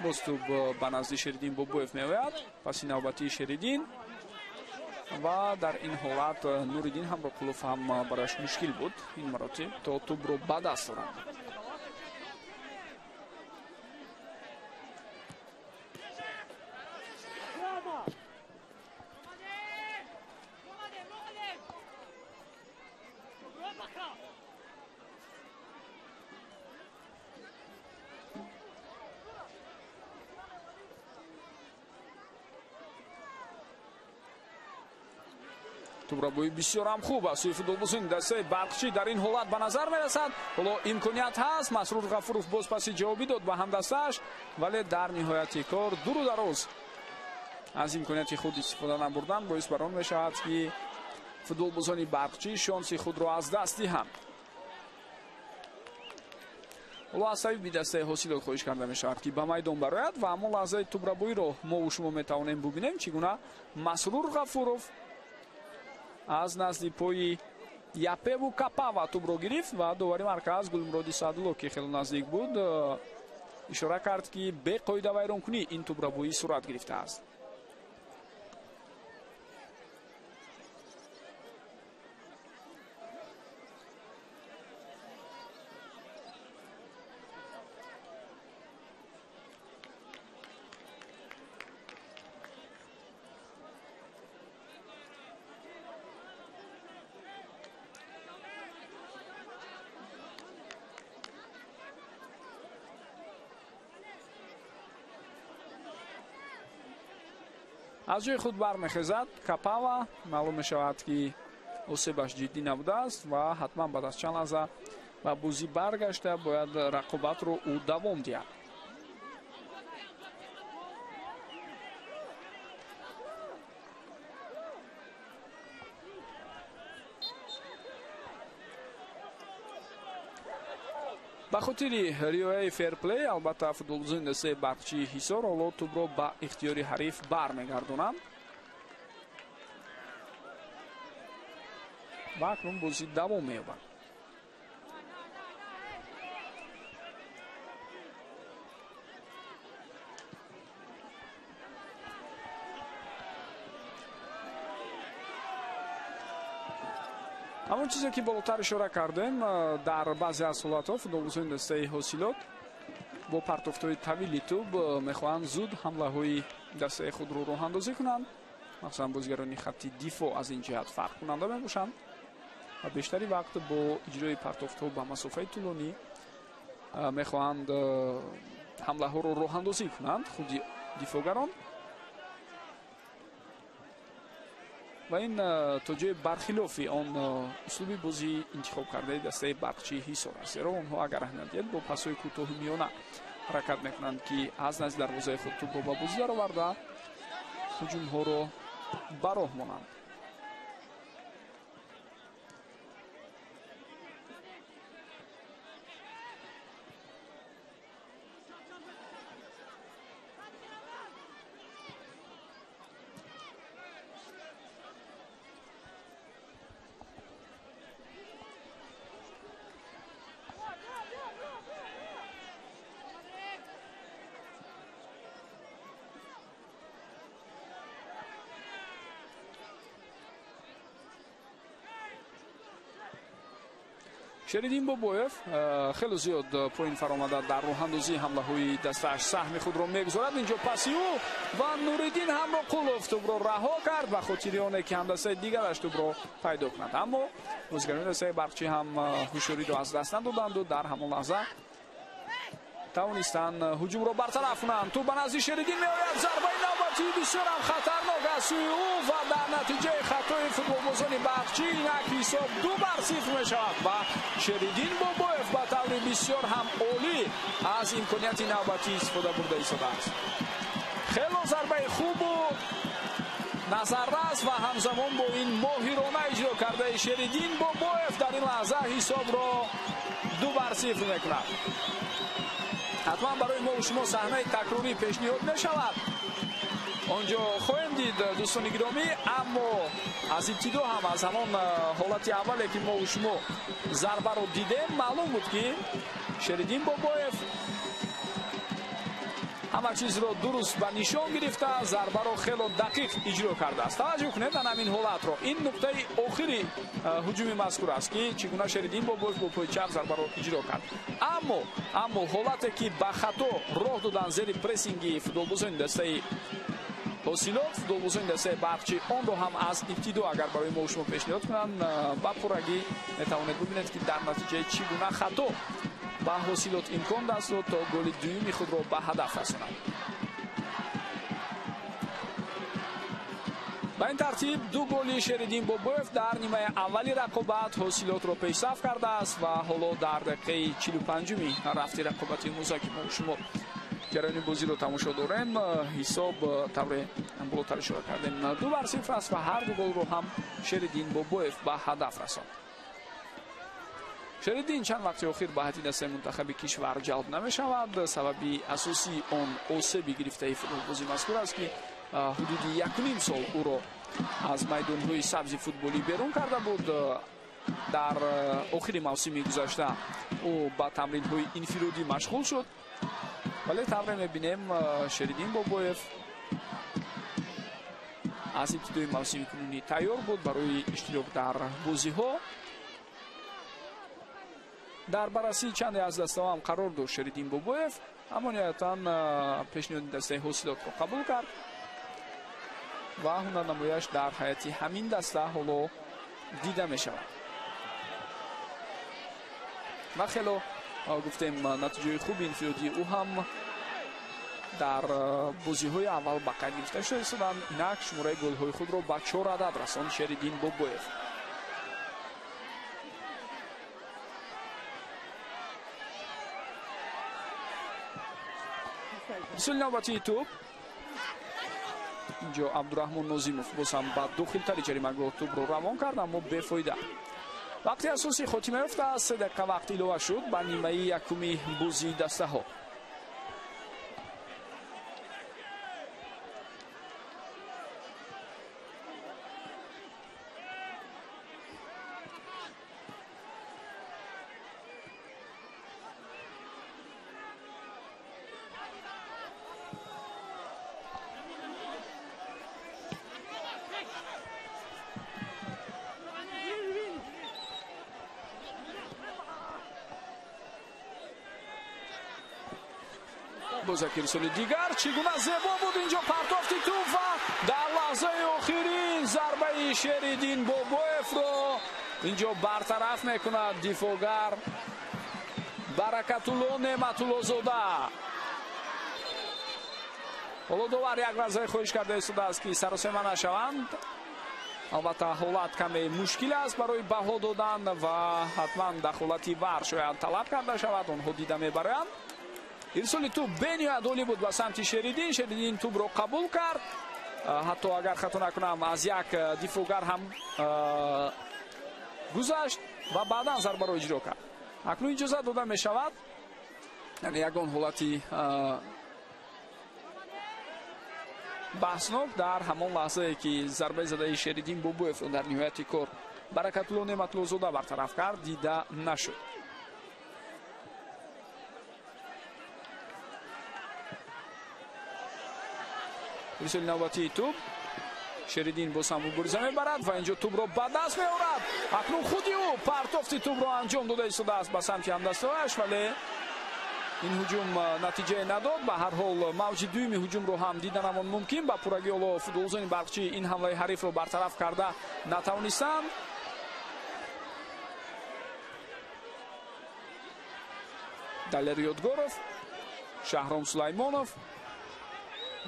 боз тӯб ба назди Шериддин Бобоев меояд. Паси навбатии Шериддин ва дар ин ҳолат Нуриддин Ҳамроқулов ҳам барояш мушкил буд ин маротиб то тӯбро ба даст орад. Тӯбрабои бисёр ҳам хуб аст. Сӯи футболбозони дастаи Барқчӣ дар ин ҳолат ба назар мерасад. Ҳоло имконият ҳаст. Масрур Ғафуров боз паси ҷавобӣ дод ба ҳамдастааш, вале дар ниҳояти кор дуру дароз аз имконияти худ истифода набурдан боис бар он мешавад, ки футболбозони Барқчӣ шонси худро аз даст диҳанд. Ҳоло аз сабиби дастаи Ҳосилот хоҳиш карда мешавад, ки ба майдон барояд ва ҳамон лаҳзаи тӯбрабоиро мо шумо метавонем бубинем, чӣ гуна Масрур Ғафуров аз назди пои Япеву Капава тӯбро гирифт ва довари марказ Гулмуроди Саъдулло, ки хеле наздик буд, ишора кард, ки беқоида вайронкунӣ ин тӯбрабоӣ сурат гирифтааст. Аз ҷои худ бармехезад Капава. Маълум мешавад, ки осебаш ҷиддӣ набудааст ва ҳатман баъд аз чанд лаҳза ба бозӣ баргашта бояд рақобатро ӯ давом диҳад. Ба хотири риояи ферплей албатта футболбозони дастаи Барқчии Ҳисор ҳоло тӯбро ба ихтиёри ҳариф бармегардонанд ва акнун бозӣ давом меёбад. Ҳамон чизе ки болотар ишора кардем, дар баъзе аз ҳолатҳо футболбозони дастаи Ҳосилот бо партофтҳои тавили тӯб мехоҳанд зуд ҳамлаҳои дастаи худро роҳандозӣ кунанд. Махсусан бозигарони хатти дифоъ аз ин ҷиҳат фарқкунанда мебошанд ва бештари вақт бо иҷрои партофтҳо ба масофаи тӯлонӣ мехоҳанд ҳамлаҳоро роҳандозӣ кунанд худи дифоъгарон ва ин то ҷои бархилофи он услуби бозӣ интихоб кардаи дастаи Барқчии Ҳисор аст, зеро онҳо агар аҳамият диҳед бо пасҳои кӯтоҳи миёна ҳаракат мекунанд, ки аз назди дарвозаи худ тӯбро ба бозӣ дароварда ҳуҷумҳоро ба роҳ монанд. Шериддин Бобоев хеле зиёд поин фаромада дар роҳандозии ҳамлаҳои дастааш саҳми худро мегузорад. Инҷо паси ӯ ва Нуриддин Ҳамроқулов тӯбро раҳо кард ба хотири оне ки ҳамдастаи дигараш тӯбро пайдо кунад. Аммо бозигарони дастаи Барқчӣ ҳам ҳушёриро аз даст надоданду дар ҳамон лаҳза тавонистанд ҳуҷумро бартараф кунанд. Тӯб ба назди Шериддин меояд. Зарбаи навбатӣ бисёрам хатарнок аз сӯи ӯ ва дар натиҷаи хатои футболбозони Барқчӣ инак ҳисоб 2-0 мешавад ва Шериддин Бобоев ба таври бисёр ҳам олӣ аз имконияти навбатӣ истифода бурда истодааст. Хело зарбаи хубу назаррас ва ҳамзамон бо ин моҳирона иҷро кардаи Шериддин Бобоев дар ин лаҳза ҳисобро 2-0 мекунад. Ҳатман барои мо шумо саҳнаи такрорӣ пешниҳод мешавад. Онҷо хоҳем дид дӯстони гиромӣ, аммо аз ибтидо ҳам аз ҳамон ҳолати аввале ки мо шумо зарбаро дидем, маълум буд ки Шериддин Бобоев ҳама чизро дуруст ба нишон гирифта, зарбаро хело дақиқ иҷро кардааст. Таваҷҷӯҳ кунед ан ҳамин ҳолатро. Ин нуқтаи охири ҳуҷуми мазкур аст ки чӣ гуна Шериддин Бобоев бо пои чап зарбаро иҷро кард. Аммо ҳолате ки ба хато роҳ додан зери прессинги футболбозони дастаи Ҳосилот, футболбозони дастаи Барқчӣ, онро ҳам аз ибтидо агар барои мо шумо пешниҳод кунанд, ба пуррагӣ метавонед бибинед ки дар натиҷаи чӣ гуна хато ба Ҳосилот имкон даст дод то голи дуюми худро ба ҳадаф расонад. Ба ин тартиб ду голи Шериддин Бобоев дар нимаи аввали рақобат Ҳосилотро пешсаф кардааст ва ҳоло дар дақиқаи 45-уми рафти рақобати имрӯза ки мо шумо ҷараёни бозиро тамошо дорем, ҳисоб тавре болотар ишора кардем 2-0 аст ва ҳар ду голро ҳам Шериддин Бобоев ба ҳадаф расонд. Шериддин чанд вақти охир ба ҳайати дастаи мунтахаби кишвар ҷалб намешавад. Сабаби асосии он осеби гирифтаи футболбози мазкур аст ки ҳудуди 1.5 сол ӯро аз майдонҳои сабзи футболӣ берун карда буд. Дар охири мавсими гузашта ӯ ба тамринҳои инфиродӣ машғул шуд, вале тавре мебинем Шериддин Бобоев аз ибтидои мавсими кунунӣ тайёр буд барои иштирок дар бозиҳо. Дар баррасии чанде аз дастаҳо ҳам қарор дошт Шериддин Бобоев, аммо ниҳоятан пешниҳоди дастаи Ҳосилотро қабул кард ва ҳунарнамояш дар ҳайати ҳамин даста ҳоло дида мешавад. Ва хело гуфтем натиҷаи хуби инфиродии ӯ ҳам дар бозиҳои аввал ба қайд гирифта шуда истоданд. Инак шумораи голҳои худро ба 4 адад расонд Шериддин Бобоев. Мисоли навбатии тӯб. Инҷо Абдураҳмон Нозимов боз ҳам ба дохилтари ҷаримагоҳ тӯбро равон кард, аммо бефоида. Вақти асосӣ хотима ёфтааст. 3 дақиқа вақт илова шуд ба нимаи якуми бозии дастаҳо. Боз як ирсоли дигар. Чӣ гуна зебо буд инҷо партофти тӯб ва дар лаҳзаи охирин зарбаи Шериддин Бобоевро инҷо бартараф мекунад дифоъгар Баракатулло Неъматуллозода. Ҳоло довар як лаҳзаи хоҳиш карда истодааст ки саросема нашаванд. Албатта ҳолат каме мушкил аст барои баҳо додан ва ҳатман дахолати вар шояд талаб карда шавад. Онҳо дида мебаранд. Ирсоли тӯб бениҳоят олӣ буд ба самти Шериддин. Шериддин тӯбро қабул кард. Ҳатто агар хато накунам аз як дифоъгар ҳам гузашт ва баъдан зарбаро иҷро кард. Акнун иҷозат дода мешавад, яъне ягон ҳолати баҳснок дар ҳамон лаҳзае ки зарбаи задаи Шериддин Бобоевро дар ниҳояти кор Баракатулло Неъматуллозода бартараф кард, дида нашуд. Ирсоли навбатии тӯб. Шеридин боз ҳам мубориза мебарад ва инҷо тӯбро ба даст меорад. Акнун худи ӯ партофти тӯбро анҷом дода истодааст ба самти ҳамдастааш, вале ин ҳуҷум натиҷае надод. Ба ҳар ҳол мавҷи дуюми ҳуҷумро ҳам диданамон мумкин. Ба пуррагӣ ҳоло футболбозони Барқчӣ ин ҳамлаи ҳарифро бартараф карда натавонистанд. Далер Ёдгоров, Шаҳром Сулаймонов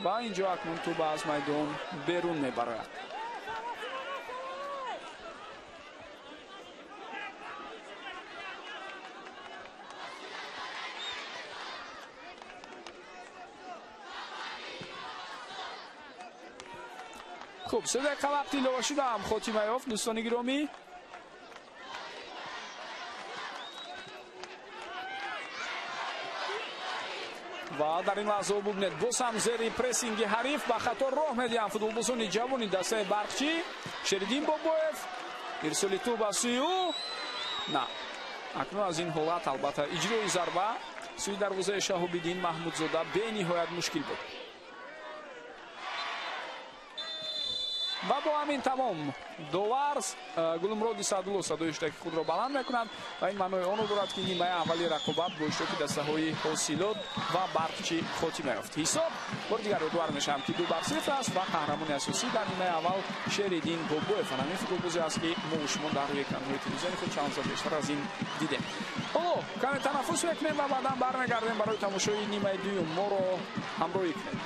ва инҷо акнун тӯб аз майдон берун мебарояд. Хуб, 3 дақиқа вақти илова шуда ҳам хотима ёфт, дӯстони гиромӣ. Ва дар ин лаҳза бубинед, боз ҳам зери прессинги ҳариф ба хато роҳ медиҳанд футболбозони ҷавони дастаи Барқчӣ. Шериддин Бобоев, ирсоли тӯб аз сӯи ӯ. На, акнун аз ин ҳолат албатта иҷрои зарба сӯи дарвозаи Шаҳобиддин Маҳмудзода бениҳоят мушкил буд. Ва бо ҳамин тамом довар Гулмуроди Саъдулло садои иштироки худро баланд мекунад ва ин маънои онро дорад, ки нимаи аввали рақобат бо иштироки дастаҳои Ҳосилот ва Барқчӣ хотима ёфт. Ҳисоб бори дигар ёдовар мешавам, ки 2-0 аст ва қаҳрамони асосӣ дар нимаи аввал Шериддин Бобоев ҳамин футболбозе аст, ки мо шумо дар рӯи экранҳои телевизиони худ чанд соат бештар аз ин дидем. Ҳоло каме танаффус мекунем ва баъдан бармегардем барои тамошои нимаи дуюм. Моро ҳамроҳӣ кунед.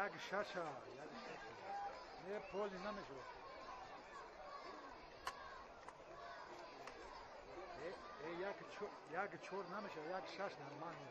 Як шаша, як шаша. Не поли намешавад. Як чор намешавад, як шаш нормально.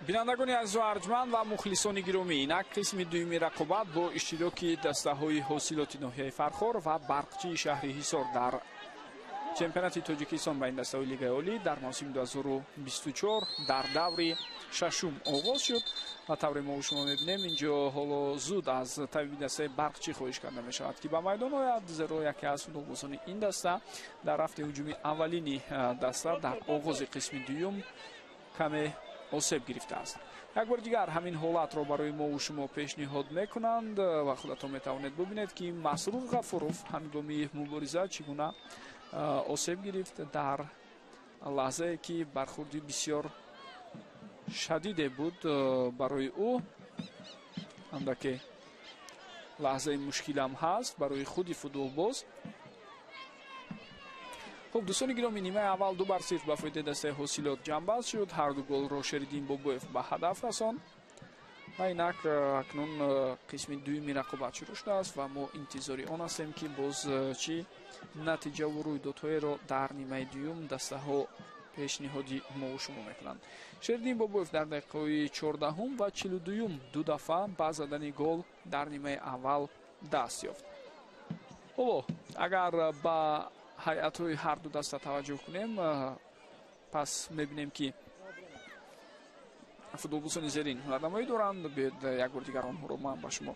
Бинандагони азизу арҷманд ва мухлисони гиромӣ, инак қисми дуюми рақобат бо иштироки дастаҳои ҳосилоти ноҳияи Фархор ва Барқчии шаҳри Ҳисор дар чемпионати Тоҷикистон ба ин дастаҳои Лигаи Олӣ дар мавсими 2024 дар даври шашум оғоз шуд ва тавре мо шумо мебинем, инҷо ҳоло зуд аз табиби дастаи Барқчӣ хоҳиш карда мешавад, ки ба майдон ояд, зеро яке аз футболбозони ин даста дар рафти ҳуҷуми аввалини даста дар оғози қисми дуюм каме осеб гирифтааст. Як бори дигар ҳамин ҳолатро барои мову шумо пешниҳод мекунанд ва худатон метавонед бубинед, ки Масрур Ғафуров ҳангоми мубориза чӣ гуна осеб гирифт дар лаҳзае ки бархурди бисёр шадиде буд барои ӯ. Андаке лаҳзаи мушкилам ҳаст барои худи футболбоз. Хуб, дӯстони гиромӣ, нимаи аввал 2-0 ба фоидаи дастаи ҳосилот ҷамъбаст шуд. Ҳар ду голро Шериддин Бобоев ба ҳадаф расонд ва инак акнун қисми дуюми рақобат шурӯъ шудааст ва мо интизори он ҳастем, ки боз чӣ натиҷаву рӯйдодҳоеро дар нимаи дуюм дастаҳо пешниҳоди мову шумо мекунанд. Шериддин Бобоев дар дақиқаҳои 14 ва 42 ду дафъа ба задани гол дар нимаи аввал даст ёфт. Ҳоло агар ба ҳайатҳои ҳар ду даста таваҷҷӯҳ кунем, пас мебинем, ки футболбозони зерин ҳунарнамоӣ доранд. Биёед як бори дигар онҳоро ман ба шумо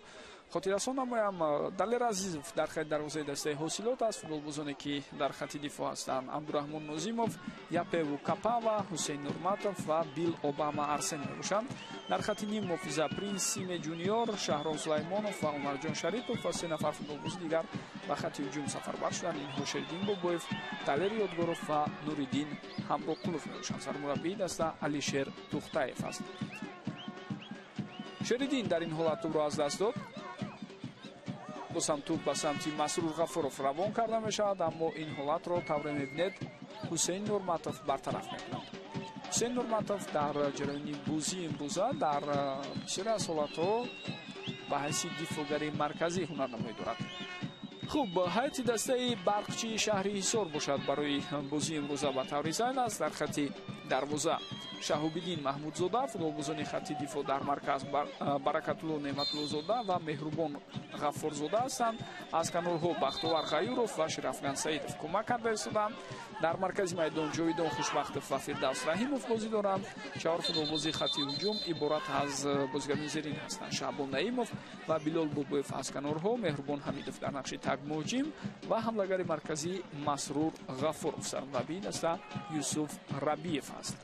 хотиррасон намоям. Далер Азизов дар хати дарвозаи дастаи ҳосилот аст. Футболбозоне ки дар хати дифоъ ҳастанд: Абдураҳмон Нозимов, Япеву Капава, Ҳусейн Нурматов ва Бил Обама Арсен мебошанд. Дар хати ним муҳофиза Принс Симе Ҷуниор, Шаҳром Сулаймонов ва Умарҷон Шарипов ва се нафар футболбози дигар ба хати ҳуҷум сафарбар шуданд. Инҳо Шериддин Бобоев, Далер Ёдгоров ва Нуриддин Ҳамроқулов мебошанд. Сармураббии даста Алишер Тухтаев аст. Шериддин дар ин ҳолат тӯбро аз даст дод. Босам тӯб ба самти Масрур Ғафуров равон карда мешавад, аммо ин ҳолатро тавре мебинед Ҳусейн Нурматов бартараф мекунад. Ҳусейн Нурматов дар ҷараёни бозии имрӯза дар бисёре аз ҳолатҳо ба ҳайси дифоъгари марказӣ ҳунарнамоӣ дорад. Хуб, ҳайати дастаи Барқчии шаҳри Ҳисор бошад барои бозии имрӯза ба таври зайн аст. Дар хати дарвоза Шаҳобиддин Маҳмудзода, футболбозони хати дифоъ дар марказ Баракатулло Неъматуллозода ва Меҳрубон Ғаффорзода ҳастанд. Аз канорҳо Бахтовар Ғаюров ва Ширафган Саидов кӯмак карда истоданд. Дар маркази майдон Ҷовидон Хушбахтов ва Фирдавс Раҳимов бозӣ доранд. Чаҳор футболбози хати ҳуҷум иборат аз бозигарони зерин ҳастанд: Шаҳбон Наимов ва Билол Бобоев аз канорҳо, Меҳрубон Ҳамидов дар нақши такмуҳоҷим ва ҳамлагари марказӣ Масрур Ғафуров. Сармураббии даста Юсуф Рабиев аст.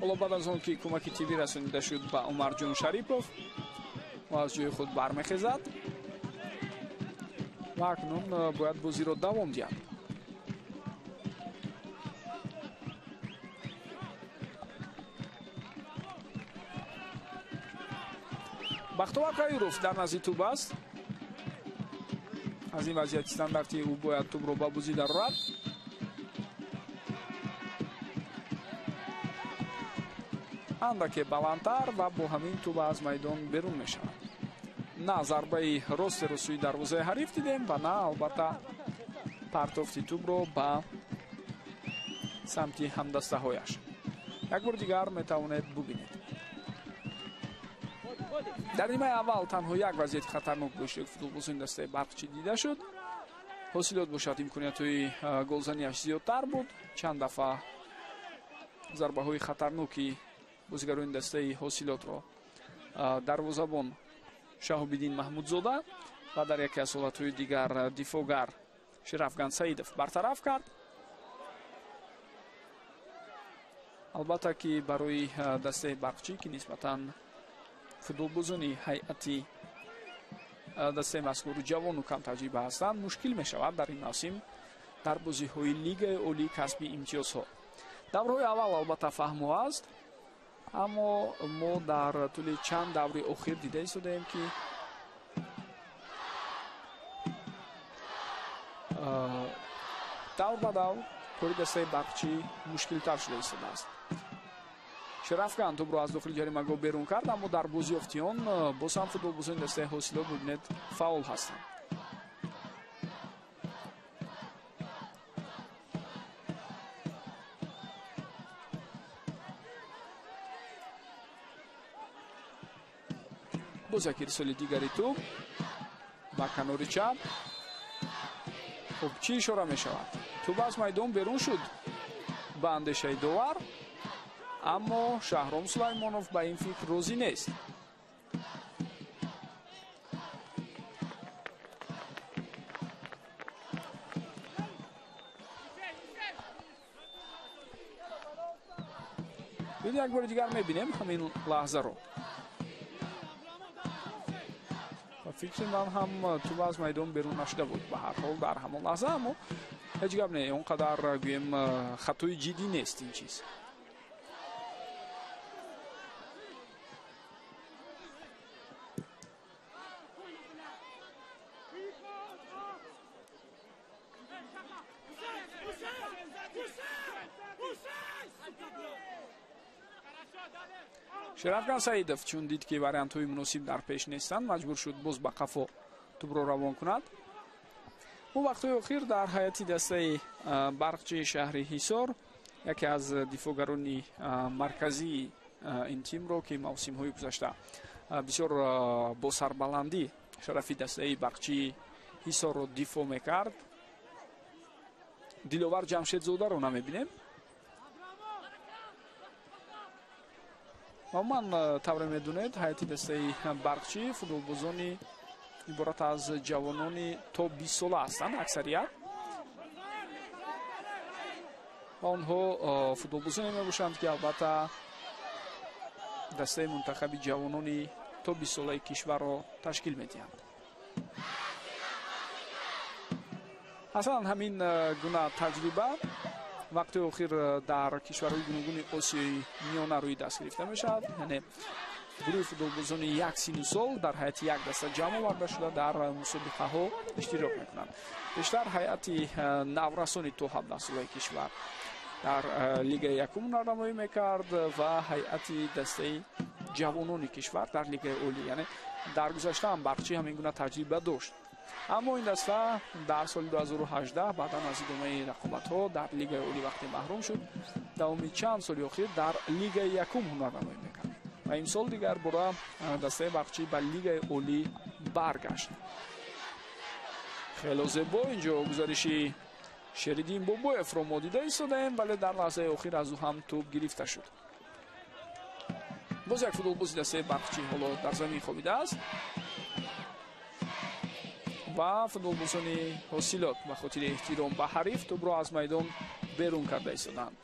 Ҳоло баъд аз он ки кӯмаки тиббӣ расонида шуд ба Умарҷон Шарипов, ӯ аз ҷои худ бармехезад ва акнун бояд бозиро давом диҳад. Бахтовар Қаюров дар назди тӯб аст. Аз ин вазъияти стандартӣ ӯ бояд тӯбро ба бозӣ дарорад. Андаке баландтар ва бо ҳамин тӯб аз майдон берун мешавад. На зарбаи ростеро сӯи дарвозаи ҳариф дидем ва на албатта партофти тӯбро ба самти ҳамдастаҳояш. Як бор дигар метавонед бубинед. Дар нимаи аввал танҳо як вазъияти хатарнок бо иштироки футболбозони дастаи Барқчӣ дида шуд. Ҳосилот бошад имкониятҳои голзанияш зиёдтар буд. Чанд дафъа зарбаҳои хатарноки бозигарони дастаи Ҳосилотро дарвозабон Шаҳобиддин Маҳмудзода ва дар яке аз ҳолатҳои дигар дифоъгар Шерафган Саидов бартараф кард. Албатта ки барои дастаи Барқчӣ, ки нисбатан футболбозони ҳайати дастаи мазкур ҷавону камтаҷриба ҳастанд, мушкил мешавад дар ин мавсим дар бозиҳои Лигаи Олӣ касби имтиёзҳо. Даврҳои аввал албатта фаҳмо аст, аммо мо дар тӯли чанд даври охир дида истодаем, ки давр ба давр кори дастаи Барқчӣ мушкилтар шуда истодааст. Шерафган тӯбро аз дохили ҷаримагоҳ берун кард, аммо дар бозиёфти он боз ҳам футболбозони дастаи Ҳосилот бубинед фаъол ҳастанд. Боз як ирсоли дигари тӯб ба канори чап. Хуб, чӣ ишора мешавад? Тӯб аз майдон берун шуд ба андешаи довар, аммо Шаҳром Сулаймонов ба ин фикр розӣ нест. Биёед як бори дигар мебинем ҳамин лаҳзаро. Ба фикри ман ҳам тӯб аз майдон берун нашуда буд ба ҳар ҳол дар ҳамон лаҳза, аммо ҳеҷ гап не, он қадар гӯем хатои ҷиддӣ нест ин чиз. Шерафган Саидов чун дид, ки вариантҳои муносиб дар пеш нестанд, маҷбур шуд боз ба қафо тӯбро равон кунад. Ӯ вақтҳои охир дар ҳайати дастаи Барқчии шаҳри Ҳисор яке аз дифоъгарони марказии ин тимро, ки мавсимҳои гузашта бисёр бо сарбаландӣ шарафи дастаи Барқчии Ҳисорро дифоъ мекард, Диловар Ҷамшедзодаро намебинем. Ва ман тавре медонед, ҳайати дастаи Барқчӣ футболбозони иборат аз ҷавонони то 20 сола ҳастанд аксарият, ва онҳо футболбозоне мебошанд, ки албатта дастаи мунтахаби ҷавонони то 20 солаи кишварро ташкил медиҳанд. Аслан ҳамин гуна таҷриба вақти охир дар кишварҳои гуногуни Осиёи Миёна рӯи даст гирифта мешавад. Яъне гурӯҳи футболбозони як сину сол дар ҳайати як даста ҷамъ оварда шуда дар мусобиқаҳо иштирок мекунанд. Бештар ҳайати наврасони то 17 солаи кишвар дар Лигаи якум ҳунарнамоӣ мекард ва ҳайати дастаи ҷавонони кишвар дар Лигаи Олӣ. Яъне дар гузашта ҳам Барқчӣ ҳамин гуна таҷриба дошт. Аммо ин даста дар соли 2018 баъдан аз идомаи рақобатҳо дар Лигаи Олӣ вақте маҳрум шуд, давоми чанд соли охир дар Лигаи якум ҳунарнамоӣ мекард ва имсол дигар бора дастаи Барқчӣ ба Лигаи Олӣ баргашт. Хело зебо инҷо гузариши Шериддин Бобоевро мо дида истодаем, вале дар лаҳзаи охир аз ӯ ҳам тӯб гирифта шуд. Боз як футболбози дастаи Барқчӣ ҳоло дар замин хобидааст ва футболбозони Ҳосилот ба хотири эҳтиром ба ҳариф тӯбро аз майдон берун карда истоданд.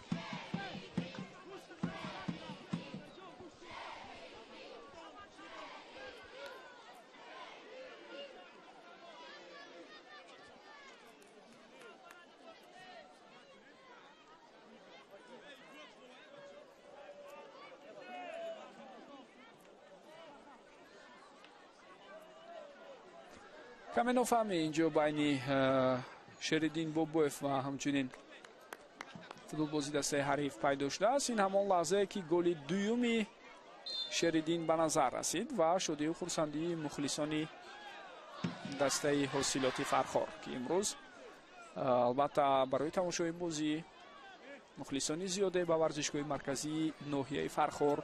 Каме нофаҳмӣ инҷо байни Шериддин Бобоев ва ҳамчунин футболбози дастаи ҳариф пайдо шудааст. Ин ҳамон лаҳзае, ки голи дуюми Шериддин ба назар расид ва шодию хурсандии мухлисони дастаи Ҳосилоти Фархор, ки имрӯз албатта барои тамошои бозӣ мухлисони зиёде ба варзишгоҳи марказии ноҳияи Фархор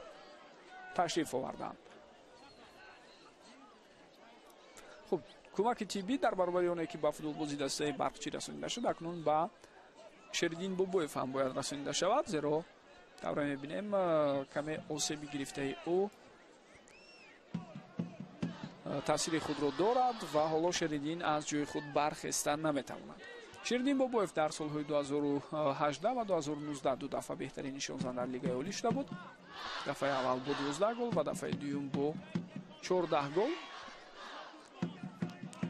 ташриф оварданд. Хуб, кӯмаки тиббӣ дар баробари оне, ки ба футболбози дастаи Барқчӣ расонида шуд, акнун ба Шериддин Бобоев ҳам бояд расонида шавад, зеро тавре мебинем, каме осеби гирифтаи ӯ таъсири худро дорад ва ҳоло Шериддин аз ҷои худ бархеста наметавонад. Шериддин Бобоев дар солҳои 2018 ва 2019 ду дафъа беҳтарин нишонзан дар Лигаи Олӣ шуда буд. Дафъаи аввал бо 12 гол ва дафъаи дуюм бо 14 гол.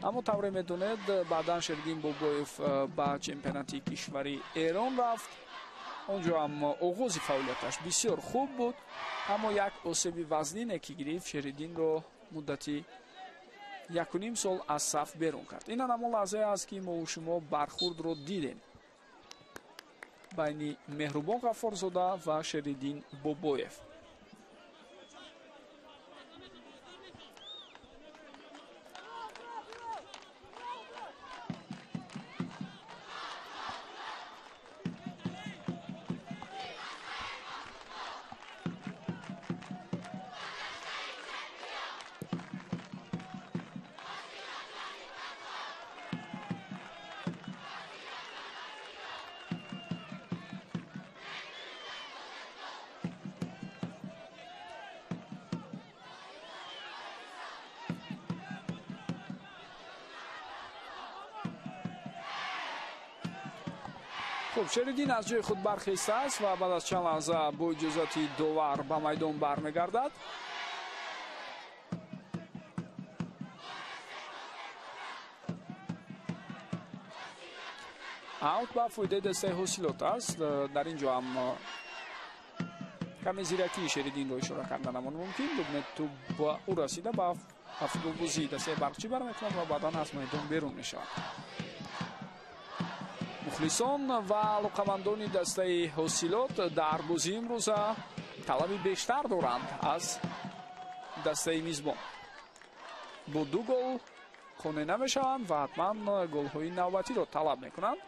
Аммо тавре медонед, баъдан Шериддин Бобоев ба чемпионати кишвари Эрон рафт. Он ҷо ҳам оғози фаъолияташ бисёр хуб буд, аммо як осеби вазнине, ки гирифт, Шериддинро муддати 1,5 сол аз саф берун кард. Ин ҳамон лаҳзае аст, ки мову шумо бархурдро дидем байни Меҳрубон Ғаффорзода ва Шериддин Бобоев. Хуб, Шериддин аз ҷои худ бархестааст ва баъд аз чанд лаҳза бо иҷозати довар ба майдон бармегардад. Аут ба фоидаи дастаи Ҳосилот аст. Дар ин ҷо ҳам каме зиракии Шериддинро ишора карданамон мумкин. Бубинед, тӯб ба ӯ расида, ба футболбозии дастаи Барқчӣ бармекунад ва баъдан аз майдон берун мешавад. Мухлисон ва алоқамандони дастаи Ҳосилот дар бозии имрӯза талаби бештар доранд аз дастаи мизбон. Бо ду гол қонеъ намешаванд ва ҳатман голҳои навбатиро талаб мекунанд.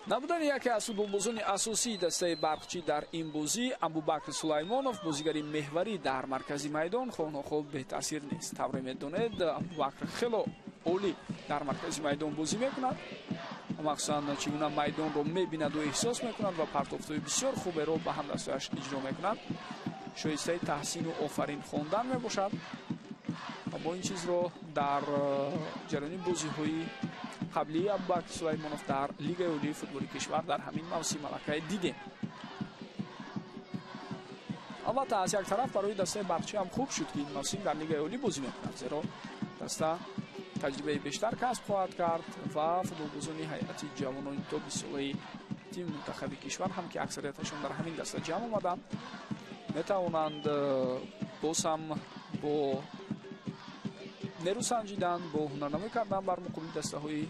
Набудани яке аз футболбозони асосии дастаи Барқчӣ дар ин бозӣ, Абубакр Сулаймонов, бозигари меҳварӣ дар маркази майдон, хоҳнохоҳ бетаъсир нест. Тавре медонед, Абубакр хело олӣ дар маркази майдон бозӣ мекунад, махсусан чӣ гуна майдонро мебинаду эҳсос мекунад ва партофтҳои бисёр хуберо ба ҳамдастҳояш иҷро мекунад. Шоистаи таҳсину офарин хондан мебошад ва бо ин чизро дар ҷараёни бозиҳои қаблии Абубакр Сулаймонов дар Лигаи Олии футболи кишвар дар ҳамин мавсим аллакай дидем. Албатта, аз як тараф барои дастаи Барқчӣ ҳам хуб шуд, ки ин мавсим дар Лигаи Олӣ бозӣ мекунад, зеро даста таҷрибаи бештар касб хоҳад кард ва футболбозони ҳайати ҷавонони то 20-солаи тими мунтахаби кишвар ҳам, ки аксарияташон дар ҳамин даста ҷамъ омаданд, метавонанд боз ҳам бо нерӯ санҷидан, бо ҳунарнамоӣ кардан бар муқобили дастаҳои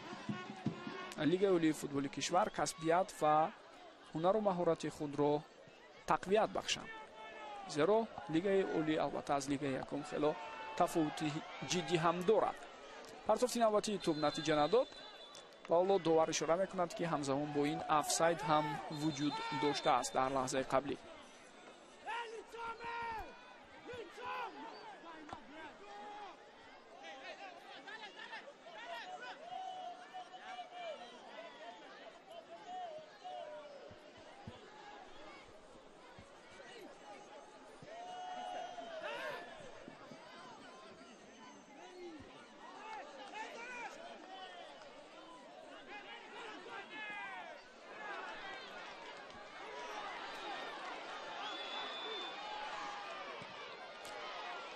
Лигаи Олии футболи кишвар касбият ва ҳунару маҳорати худро тақвият бахшанд. Зеро Лигаи Олӣ албатта аз Лигаи якум хело тафовути ҷиддӣ ҳам дорад. Партофти навбатии тӯб натиҷа надод ва ҳоло довар ишора мекунад, ки ҳамзамон бо ин офсайд ҳам вуҷуд доштааст дар лаҳзаи қаблӣ.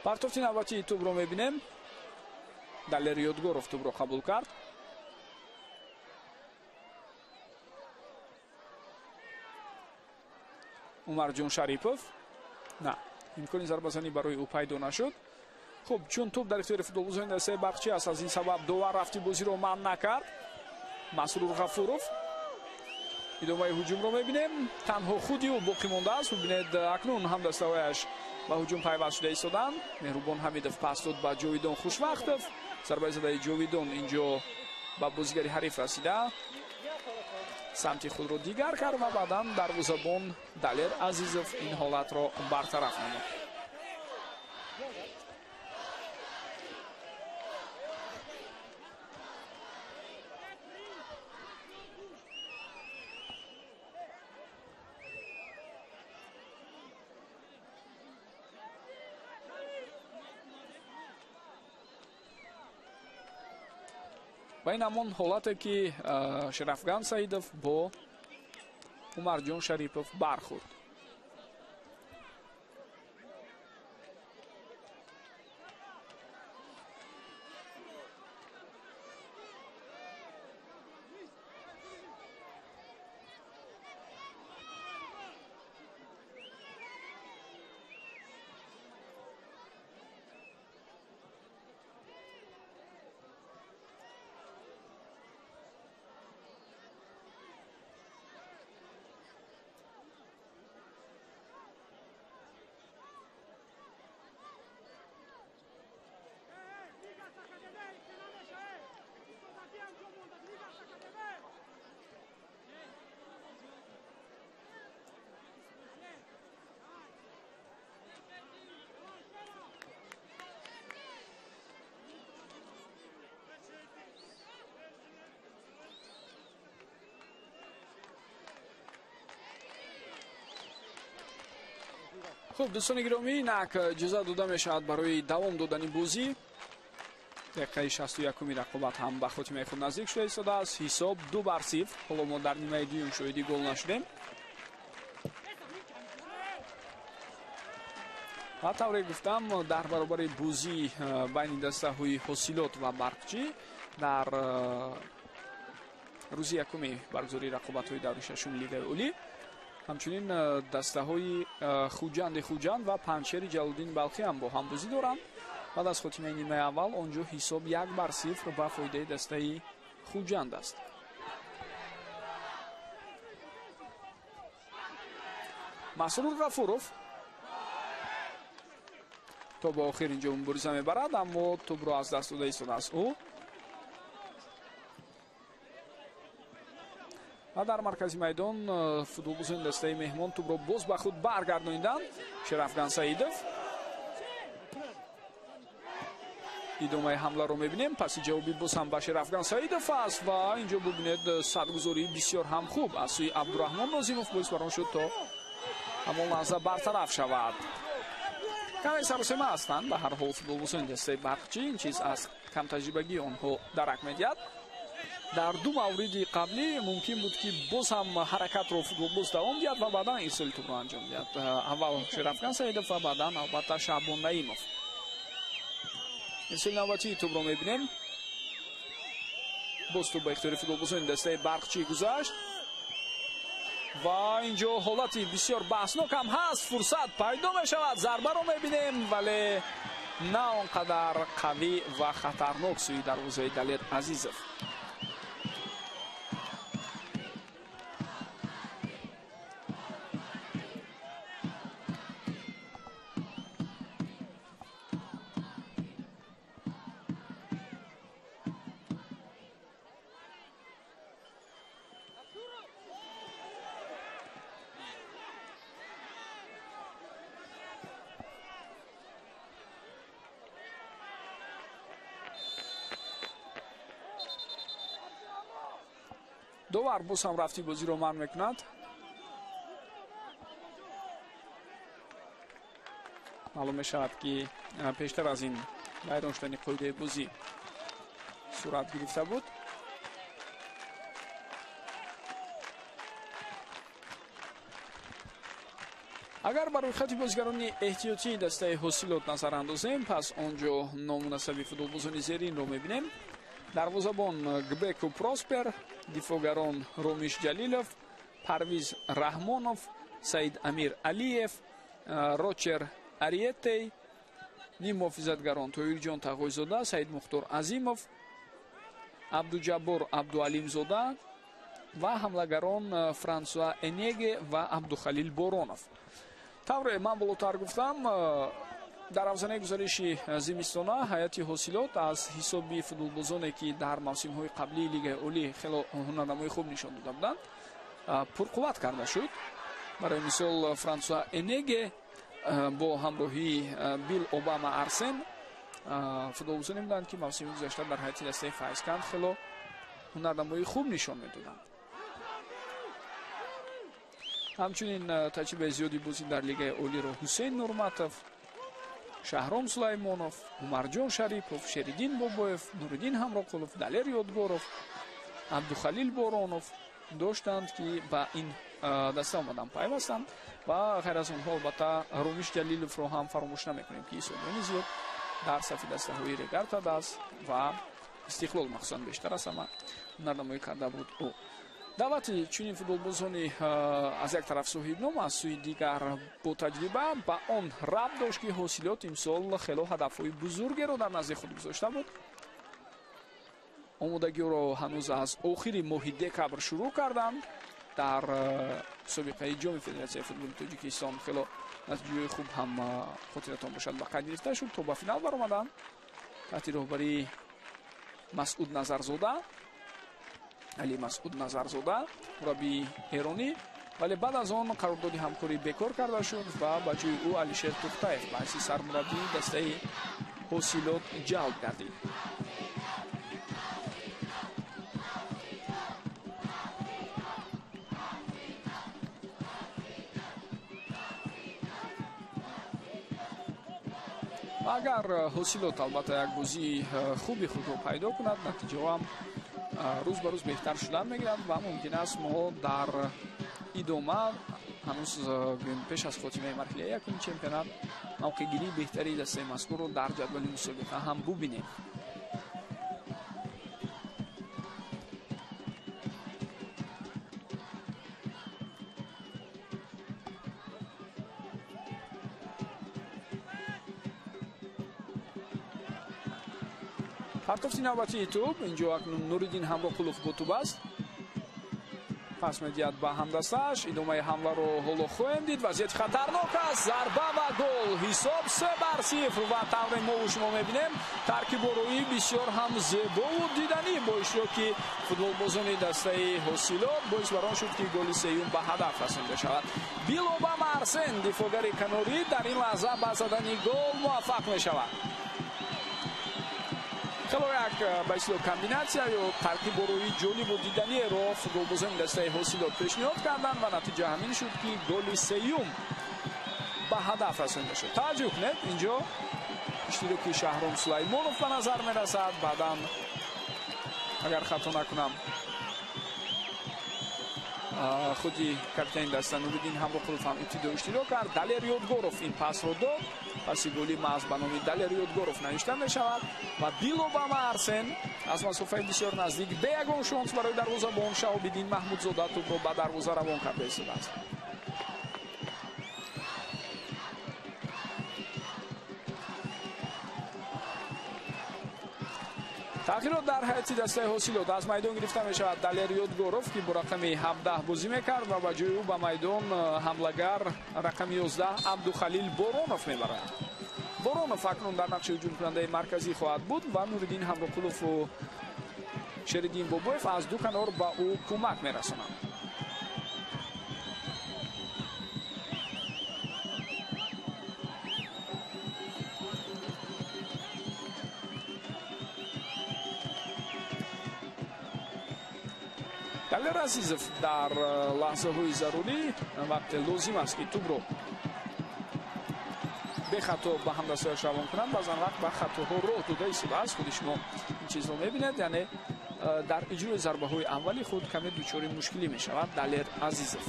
Партофти навбатии тӯбро мебинем. Далер Ёдгоров тӯбро қабул кард. Умарҷон Шарипов. На, Имкони зарбазанӣ барои ӯ пайдо нашуд. Хуб, чун тӯб дар ихтиёри футболбозони дастаи Барқчӣ аст, аз ин сабаб довар рафти бозиро манъ накард. Масрур Ғафуров. Идомаи ҳуҷумро мебинем. Танҳо худи ӯ боқӣ мондааст. Бубинед, акнун ҳам дастаҳояш ба ҳуҷум пайваст шуда истоданд. Меҳрубон Ҳамидов пас дод ба Ҷовидон Хушвақтов. Зарбаи задаи Ҷовидон инҷо ба бозигари ҳариф расида, самти худро дигар кард ва баъдан дарвозабон Далер Азизов ин ҳолатро бартараф намуд. Ва ин ҳамон ҳолате ки Шерафган Саидов бо Умарҷон Шарипов бархӯрд. Хуб, дӯстони гиромӣ, инак иҷоза дода мешавад барои давом додани бозӣ. Дақиқаи 61-уми рақобат ҳам ба хотимаи худ наздик шуда истодааст. Ҳисоб 2-0. Ҳоло мо дар нимаи дуюм шоҳиди гол нашудем. Ва тавре гуфтам, дар баробари бозӣ байни дастаҳои Ҳосилот ва Барқчӣ дар рӯзи якуми баргузории рақобатҳои даври шашуми Лигаи Олӣ, ҳамчунин дастаҳои Хуҷанди Хуҷанд ва Панҷшери Ҷалолиддин Балхӣ ҳам бо ҳам бозӣ доранд. Баъд аз хотимаи нимаи аввал он ҷо ҳисоб 1-0 ба фоидаи дастаи Хуҷанд аст. Масрур Ғафуров то ба охир инҷо мубориза мебарад, аммо тӯбро аз даст дода истодааст ӯ. Ва дар маркази майдон футболбозони дастаи меҳмон тӯбро боз ба худ баргардониданд. Шерафган Саидов. Идомаи ҳамларо мебинем. Паси ҷавоби боз ҳам ба Шерафган Саидов аст ва инҷо бубинед, садгузории бисёр ҳам хуб аз сӯи Абдураҳмон Нозимов боис бар он шуд то ҳамон лаҳза бартараф шавад. Каме саросема ҳастанд ба ҳар ҳол футболбозони дастаи Барқчӣ. Ин чиз аз камтаҷрибагии онҳо дарак медиҳад. Дар ду мавриди қаблӣ мумкин буд ки боз ҳам ҳаракатро футболбоз давом диҳад ва баъдан ирсоли тӯбро анҷом диҳад. Аввал Шерафган Саидов ва баъдан албатта Шаъбон Наимов. Ирсоли навбатии тӯбро мебинем. Боз тӯб ба ихтиёри футболбозони дастаи Барқчӣ гузашт ва инҷо ҳолати бисёр баҳснок ҳам ҳаст. Фурсат пайдо мешавад, зарбаро мебинем, вале на он қадар қавӣ ва хатарнок сӯи дарвозаи Далер Азизов. Довар боз ҳам рафти бозиро манъ мекунад. Маълум мешавад ки пештар аз ин вайрон шудани қоидаи бозӣ сурат гирифта буд. Агар ба рӯйхати бозигарони эҳтиётии дастаи Ҳосилот назар андозем, пас он ҷо номунасаби футболбозони зеринро мебинем. Дарвозабон Гбеку Проспер, дифоъгарон Ромиш Ҷалилов, Парвиз Раҳмонов, Саид Амир Алиев, Рочер Ариетей, ним муҳофизатгарон Тоирҷон Тағойзода, Саид Мухтор Азимов, Абдуҷаббор Абдуалимзода ва ҳамлагарон Франсуа Энеге ва Абдухалил Боронов. Тавре ман болотар гуфтам, дар афзанаи гузариши зимистона ҳайати ҳосилот аз ҳисоби футболбозоне, ки дар мавсимҳои қаблии Лигаи Олӣ хело ҳунарнамои хуб нишон дода буданд, пурқувват карда шуд. Барои мисол, Франсуа Энеге бо ҳамроҳии Бил Обама Арсен футболбозоне буданд, ки мавсими гузашта дар ҳайати дастаи Файзканд хело ҳунарнамои хуб нишон медоданд. Ҳамчунин таҷрибаи зиёди бозӣ дар Лигаи Олиро Ҳусейн Нурматов, Шаҳром Сулаймонов, Умарҷон Шарипов, Шериддин Бобоев, Нуриддин Ҳамроқулов, Далер Ёдгоров, Абдухалил Боронов доштанд, ки ба ин даста омадан пайвастанд. Ва ғайр аз онҳо албатта Ромиш Ҷалиловро ҳам фаромӯш намекунем, ки солҳои зиёд дар сафи дастаҳои Регар-ТадАЗ ва Истиқлол махсусан бештар аз ҳама ҳунарнамоӣ карда буд ӯ. Даъвати чунин футболбозони аз як тараф соҳибном, аз сӯи дигар бо таҷриба ба он рабт дошт, ки ҳосилот имсол хело ҳадафҳои бузургеро дар назди худ гузошта буд. Омодагиро ҳанӯз аз охири моҳи декабр шурӯъ карданд. Дар собиқаи Ҷоми Федератсияи футболи Тоҷикистон хело натиҷаҳои хуб ҳам хотиратон бошад ба қайд гирифта шуд, то ба финал баромаданд таҳти роҳбарии Масъуд Назарзода, Али Масъуд Назарзода, мураббии эронӣ. Вале баъд аз он қарордоди ҳамкорӣ бекор карда шуд ва ба ҷои ӯ Алишер Тухтаев ба ҳайси сармураббии дастаи ҳосилот ҷалб гардид. Агар ҳосилот албатта як бозии хуби худро пайдо кунад, натиҷаҳо ҳам рӯз ба рӯз беҳтар шудан мегиранд ва мумкин аст мо дар идома ҳанӯз пеш аз хотимаи марҳилаи якуми чемпионат мавқеъгирии беҳтари дастаи мазкурро дар ҷадвали мусобиқа ҳам бубинем. Партофти навбатии тӯб инҷо акнун Нуриддин Ҳамроқулов бо тӯб аст. Пас медиҳад ба ҳамдастааш. Идомаи ҳамларо ҳоло хоҳем дид. Вазъияти хатарнок аст. Зарба ва гол. Ҳисоб 3-0 ва тавре мо шумо мебинем, таркибороӣ бисёр ҳам зебову диданӣ бо иштироки футболбозони дастаи ҳосилот боис бар он шуд, ки голи сеюм ба ҳадаф расонда шавад. Бил Обама Арсен, дифоъгари канорӣ, дар ин лаҳза ба задани гол муваффақ мешавад. Хело як ба истилоҳ комбинатсия ё таркиборои ҷолибу диданиеро футболбозони дастаи ҳосилот пешниҳод карданд ва натиҷа ҳамин шуд, ки голи сеюм ба ҳадаф расонида шуд. Тааҷҷуб кунед, инҷо иштироки Шаҳром Сулаймонов ба назар мерасад. Баъдан, агар хато накунам, худи капитани даста Нуриддин Ҳамроқулов ҳам ибтидо иштирок кард. Далер Ёдгоров ин пасро дод. Паси голи маҳз ба номи Далер Ёдгоров навишта мешавад ва Бил Обама Арсен аз масофаи бисёр наздик бе ягон шонс барои дарвозабон Шаҳобиддин Маҳмудзода тӯбро ба дарвоза равон карда истодааст. Тағйирот дар ҳайати дастаи ҳосилот аз майдон гирифта мешавад Далер Ёдгоров, ки бо рақами 17 бозӣ мекард ва ба ҷои ӯ ба майдон ҳамлагар рақами 11 Абдухалил Боронов мебарад. Боронов акнун дар нақши ҳуҷумкунандаи марказӣ хоҳад буд ва Нуриддин Ҳамроқулову Шериддин Бобоев аз ду канор ба ӯ кӯмак мерасонанд. Далер Азизов дар лаҳзаҳои зарурӣ вақте лозим аст, ки тӯбро бехато ба ҳамдастааш равон кунанд, баъзан вақт ба хатоҳо роҳ дода истодааст. Худи шумо ин чизро мебинед, яъне дар иҷрои зарбаҳои аввали худ каме дучори мушкилӣ мешавад Далер Азизов.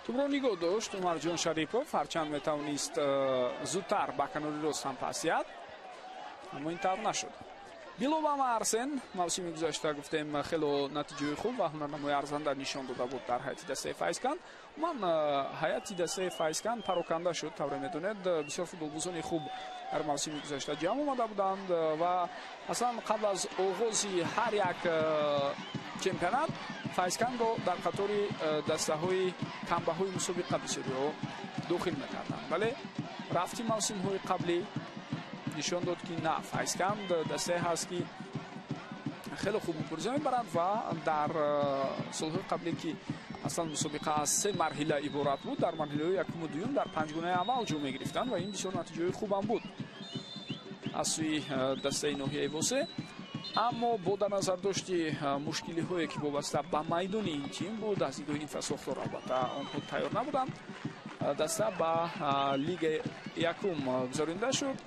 Тӯбро нигоҳ дошт Умарҷон Шарипов, ҳарчанд метавонист зудтар ба канори рост ҳам пас диҳад, аммо ин тавр нашуд. Биловама Арсен мавсими гузашта гуфтем хело натиҷаи хуб ва ҳунарнамои арзанда нишон дода буд дар ҳайати дастаи Файзканд. Умуман ҳайати дастаи Файзканд пароканда шуд, тавре медонед, бисёр футболбозони хуб дар мавсими гузашта ҷамъ омада буданд ва аслан қабл аз оғози ҳар як чемпионат Файзкандро дар қатори дастаҳои камбаҳои мусобиқа бисёриҳо дохил мекарданд. Вале рафти мавсимҳои қаблӣ нишон дод, ки на, Файзканд дастае ҳаст, ки хеле хуб мубориза мебарад ва дар солҳои қабле, ки аслан мусобиқа аз се марҳила иборат буд, дар марҳилаҳои якуму дуюм дар панҷгунаи аввал ҷой мегирифтанд ва ин бисёр натиҷаҳои хубам буд аз сӯи дастаи ноҳияи Восе. Аммо бо дар назардошти мушкилиҳое, ки вобаста ба майдони ин тим буд, аз нигоҳи инфрасохтор албатта онҳо тайёр набуданд, даста ба лигаи якум гузаронида шуд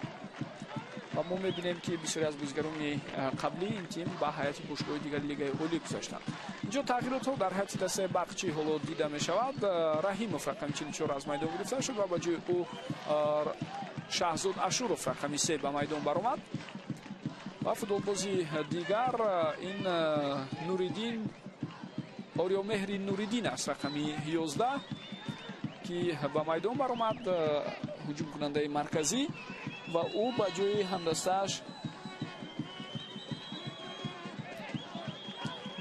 ва мо мебинем, ки бисёре аз бозигарони қаблии ин тим ба ҳайати бошгоҳи дигари лигаи олӣ гузаштанд. Инҷо тағйиротҳо дар ҳайати дастаи Барқчӣ ҳоло дида мешавад. Раҳимов рақами 44 аз майдон гирифта шуд ва ба ҷои ӯ Шаҳзод Ашуров рақами 3 ба майдон баромад. Ва футболбози дигар ин Нуриддин Ориёмеҳри Нуриддин аст, рақами 11, ки ба майдон баромад, ҳуҷумкунандаи марказӣ, ва ӯ ба ҷои ҳамдастааш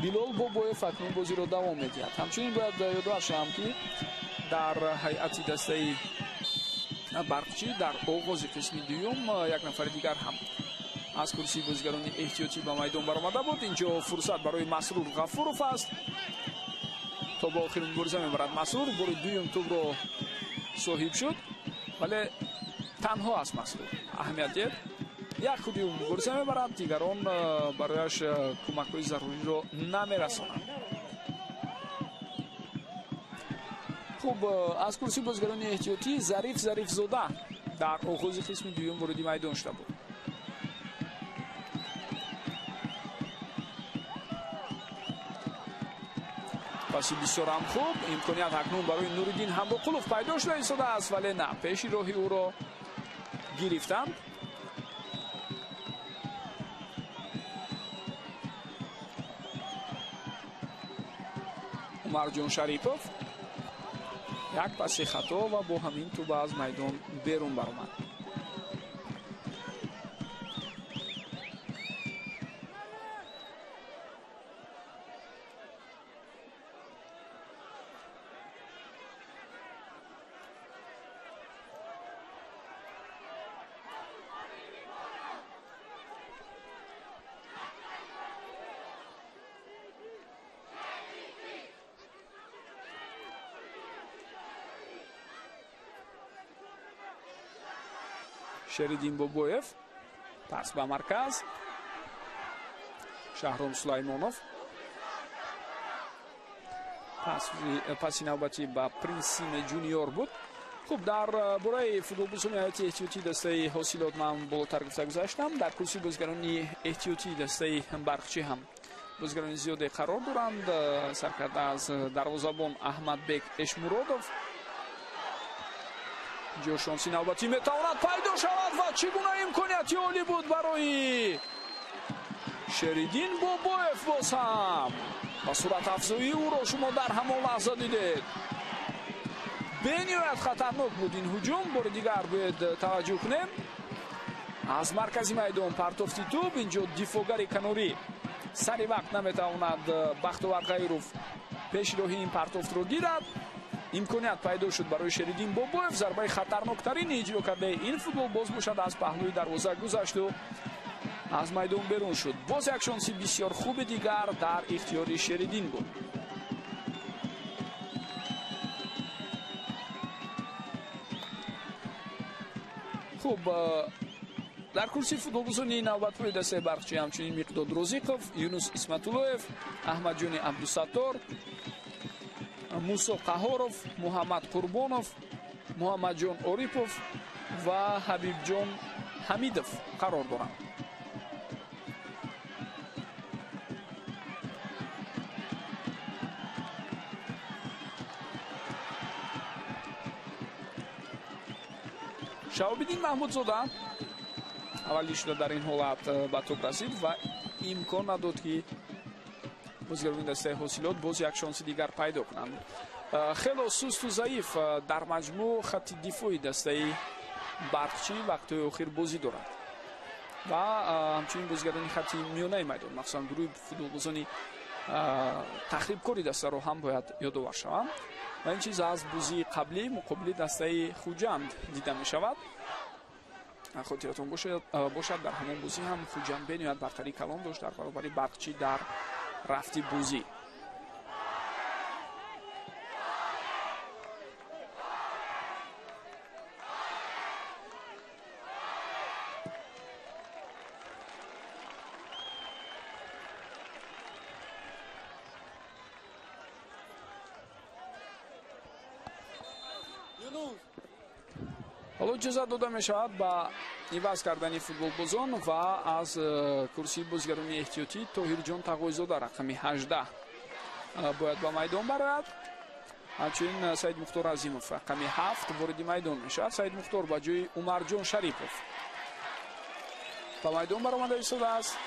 Билол Бобоев акнун бозиро давом медиҳад. Ҳамчунин бояд ёдовар шавам, ки дар ҳайати дастаи Барқчӣ дар оғози қисми дуюм як нафари дигар ҳам аз курсии бозигарони эҳтиётӣ ба майдон баромада буд. Инҷо фурсат барои Масрур Ғафуров аст, то ба охир мубориза мебарад. Масрур бори дуюм тӯбро соҳиб шуд, вале танҳо аст Масрур. Аҳамият диҳед, як худи ӯ мубориза мебарад, дигарон барояш кӯмакҳои заруриро намерасонанд. Хуб, аз курсии бозигарони эҳтиётӣ Зариф Зарифзода дар оғози қисми дуюм вориди майдон шуда буд. Паси бисёрам хуб, имконият акнун барои Нуриддин Ҳамроқулов пайдо шуда истодааст, вале на, пеши роҳи ӯро гирифтанд. Умарҷон Шарипов як паси хато ва бо ҳамин тӯба аз майдон берун баромад. Шериддин Бобоев пас ба марказ, Шаҳром Сулаймонов паси навбатӣ ба Принсиме Ҷуниор буд. Хуб, дар бораи футболбозони ҳайати эҳтиётии дастаи Ҳосилот ман болотар гуфта гузаштам. Дар курсии бозигарони эҳтиётии дастаи Барқчӣ ҳам бозигарони зиёде қарор доранд, саркарда аз дарвозабон Аҳмадбек Эшмуродов. Инҷо шонси навбатӣ метавонад пайдо шавад ва чӣ гуна имконияти олӣ буд барои Шериддин Бобоев. Боз ҳам ба суръатафзоии ӯро шумо дар ҳамон лаҳза дидед. Бениҳоят хатарнок буд ин ҳуҷум. Бори дигар бояд таваҷҷӯҳ кунем. Аз маркази майдон партофти тӯб, инҷо дифоъгари канорӣ сари вақт наметавонад Бахтовар Ғайров пеши роҳи ин партофтро гирад. Имконият пайдо шуд барои Шериддин Бобоев. Зарбаи хатарноктарини иҷро кардаи ин футболбоз бошад, аз паҳлӯи дарвоза гузашту аз майдон берун шуд. Боз як шонси бисёр хуби дигар дар ихтиёри Шериддин буд. Хуб, дар курсии футболбозони навбатпои дастаи Барқчӣ ҳамчунин Миқдод Розиқов, Юнус Исматуллоев, Аҳмадҷони Абдусаттор, Мусо Қаҳоров, Муҳаммад Қурбонов, Муҳаммадҷон Орипов ва Ҳабибҷон Ҳамидов қарор доранд. Шаҳобиддин Маҳмудзода аввалин шуда дар ин ҳолат ба тӯб расид ва имкон надод, ки бозигарони дастаи Ҳосилот боз як шонси дигар пайдо кунанд. Хело сусту заиф дар маҷмӯъ хатти дифои дастаи Барқчӣ вақтҳои охир бозӣ дорад ва ҳамчунин бозигарони хатти миёнаи майдон, махсусан гурӯҳи футболбозони тахрибкори дастаро ҳам бояд ёдовар шаванд ва ин чиз аз бозии қаблӣ муқобили дастаи Хуҷанд дида мешавад. Хотиратон бошад, дар ҳамон бозӣ ҳам Хуҷанд бениҳоят бартарии калон дошт дар баробари Барқчӣ дар рафти бозӣ. Ҳоло иҷозат дода мешавад ба иваз кардани футболбозон ва аз курсии бозигарони эҳтиётӣ Тоҳирҷон Тағойзода рақами 18 бояд ба майдон барояд. Ҳамчунин Саид Мухтор Азимов рақами 7 вориди майдон мешавад. Саид Мухтор ба ҷои Умарҷон Шарипов ба майдон баромада истодааст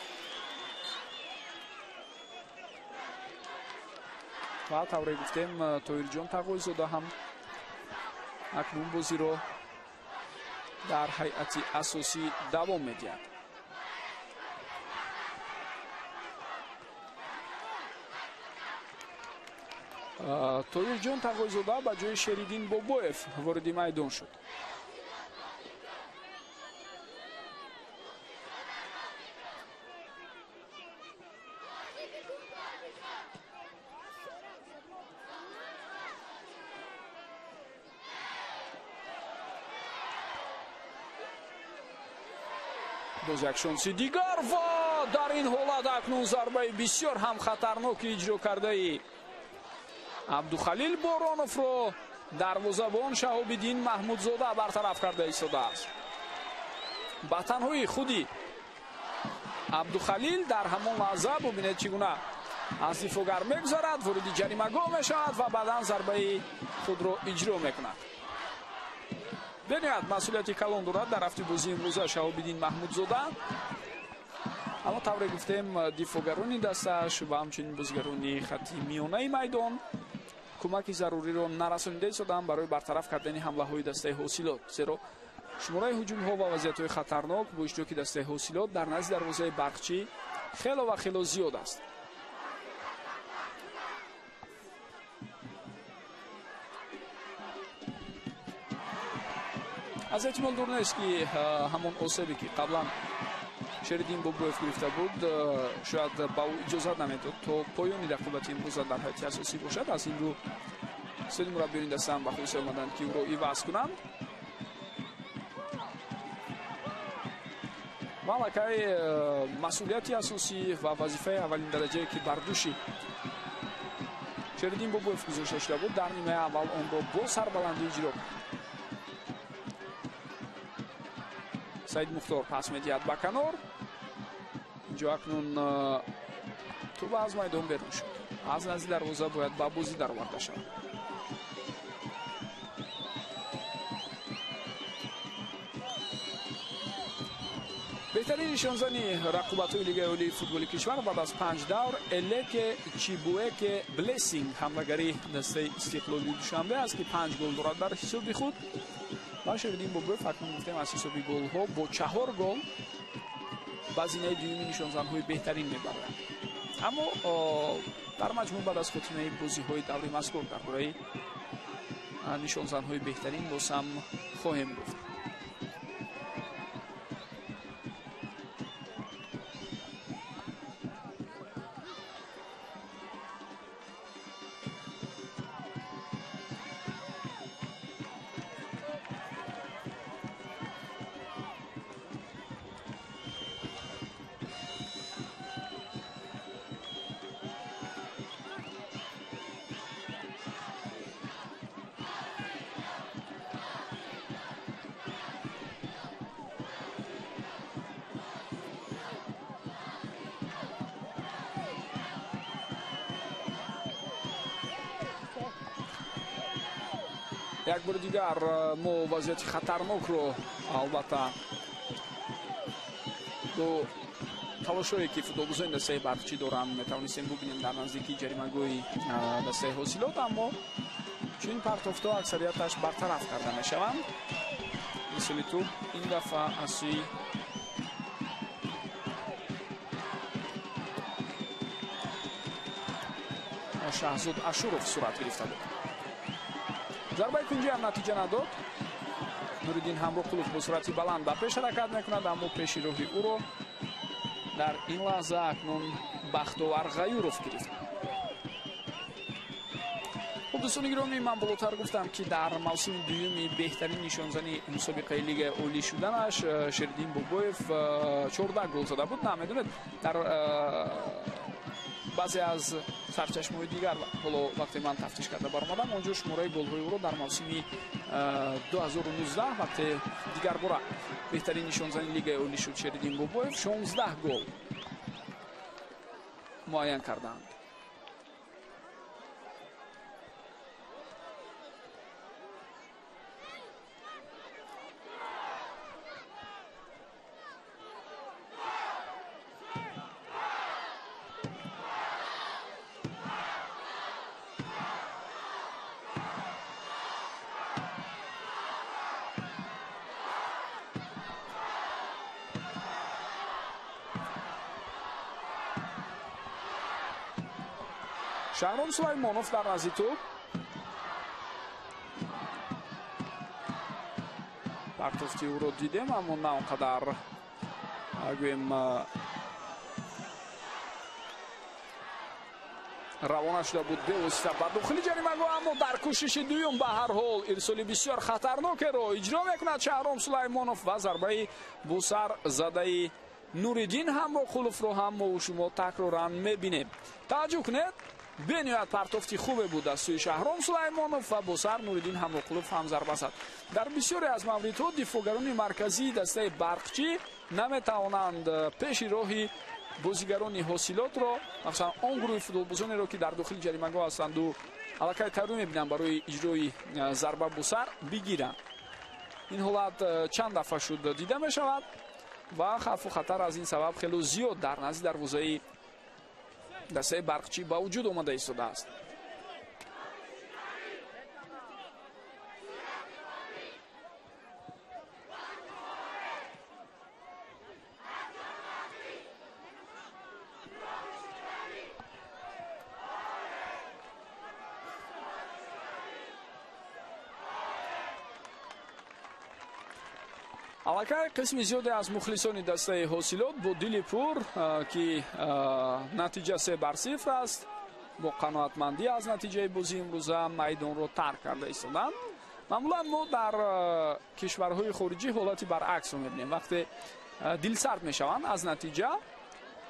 ва тавре гуфтем, Тоҳирҷон Тағойзода ҳам акнун бозиро дар ҳайати асосӣ давом медиҳад. Тоҳирҷон Тағойзода ба ҷои Шериддин Бобоев вориди майдон шуд. Боз як шонси дигар ва дар ин ҳолат акнун зарбаи бисёр ҳам хатарноки иҷро кардаи Абдухалил Бороновро дарвозабон Шаҳобиддин Маҳмудзода бартараф карда истодааст. Ба танҳои худи Абдухалил дар ҳамон лаҳза бубинед, чӣ гуна аз дифоъгар мегузарад, вориди ҷаримагоҳ мешавад ва баъдан зарбаи худро иҷро мекунад. Бениҳоят масъулияти калон дорад дар рафти бозии имрӯза Шаҳобиддин Маҳмудзода. Аммо тавре гуфтем, дифоъгарони дастааш ва ҳамчунин бозигарони хатти миёнаи майдон кӯмаки заруриро нарасонида истоданд барои бартараф кардани ҳамлаҳои дастаи Ҳосилот, зеро шумораи ҳуҷумҳо ва вазъиятҳои хатарнок бо иштироки дастаи Ҳосилот дар назди дарвозаи Барқчӣ хело ва хело зиёд аст. Аз эҳтимол дур нест, ки ҳамон осебе, ки қаблан Шериддин Бобоев гирифта буд, шояд ба ӯ иҷозат намедод то поёни рақобати имрӯза дар ҳайати асосӣ бошад. Аз ин рӯ сеи мураббиёни дастаам ба хулоса омаданд, ки ӯро иваз кунанд. Ва аллакай масъулияти асосӣ ва вазифаи аввалин дараҷае, ки бар дӯши Шериддин Бобоев гузошта шуда буд, дар нимаи аввал онро бо сарбаландӣ иҷро кард. Саид Мухтор пас медиҳад ба канор. Инҷо акнун тӯба аз майдон берун шуд. Аз назди дарвоза бояд ба бозӣ дароварда шавад. Беҳтарин нишонзани рақобатҳои Лигаи олии футболи кишвар баъд аз 5 давр Элеке Чибуэке Блессинг, ҳамлагари дастаи Истиқлоли Душанбе аст, ки 5 гол дорад дар ҳисоби худ. Ва Шериддин Бобоев акнун гуфтем, аз ҳисоби голҳо бо 4 гол ба зинаи дуюми нишонзанҳои беҳтарин мебарад. Аммо дар маҷмӯъ баъд аз хотимаи бозиҳои даври мазкур дар бораи нишонзанҳои беҳтарин боз ҳам хоҳем гуфт. Як бори дигар мо вазъияти хатарнокро албатта бо талошҳое ки футболбозони дастаи Барқчӣ доранд метавонистем бубинем дар наздикии ҷаримагоҳи дастаи Ҳосилот, аммо чунин партофтҳо аксарияташ бартараф карда мешаванд. Мисоли тӯб ин дафъа аз сӯи Шаҳзод Ашуров сурат гирифта буд. Зарбаи кунҷӣ ҳам натиҷа надод. Нуриддин Ҳамроқулов бо суръати баланд ба пеш ҳаракат мекунад, аммо пеши роҳи ӯро дар ин лаҳза акнун Бахтовар Ғаюров гирифт. Хуб, дӯстони гиромӣ, ман болотар гуфтам, ки дар мавсими дуюми беҳтарин нишонзани мусобиқаи Лигаи олӣ шуданаш Шериддин Бобоев 14 гол зада буд. Намедонед, дар баъзе аз сарчашмаҳои дигар, ҳоло вақте ман тафтиш карда баромадам, он ҷо шумораи голҳои ӯро дар мавсими 2019 вақте дигарбора беҳтарин нишонзани Лигаи олӣ шуд Шериддин Бобоев 16 гол муайян карданд. Шаҳром Сулаймонов дар назди тӯб. Партофти ӯро дидем, аммо на он қадар гӯем равона шуда буд бевосита ба дохили ҷаримагоҳ, аммо дар кӯшиши дуюм ба ҳар ҳол ирсоли бисёр хатарнокеро иҷро мекунад Шаҳром Сулаймонов ва зарбаи босар задаи Нуриддин Ҳамроқуловро ҳам мо шумо такроран мебинем. Таваҷҷӯҳ кунед, бениҳоят партофти хубе буд аз сӯи Шаҳром Сулаймонов ва бо сар Нуриддин Ҳамроқулов ҳам зарба зад. Дар бисёре аз мавридҳо дифоъгарони марказии дастаи Барқчӣ наметавонанд пеши роҳи бозигарони Ҳосилотро, махсусан он гурӯҳи футболбозонеро, ки дар дохили ҷаримагоҳ ҳастанду аллакай тайёрӣ мебинанд барои иҷрои зарба бо сар, бигиранд. Ин ҳолат чанд дафъа шуд дида мешавад ва хавфу хатар аз ин сабаб хело зиёд дар назди дарвозаи дастаи Барқчӣ ба вуҷуд омада истодааст. Аллакай қисми зиёде аз мухлисони дастаи Ҳосилот бо дили пур, ки натиҷа 3-0 аст, бо қаноатмандӣ аз натиҷаи бозии имрӯза майдонро тарк карда истоданд. Маъмулан мо дар кишварҳои хориҷӣ ҳолати баръаксро мебинем. Вақте дилсард мешаванд аз натиҷа,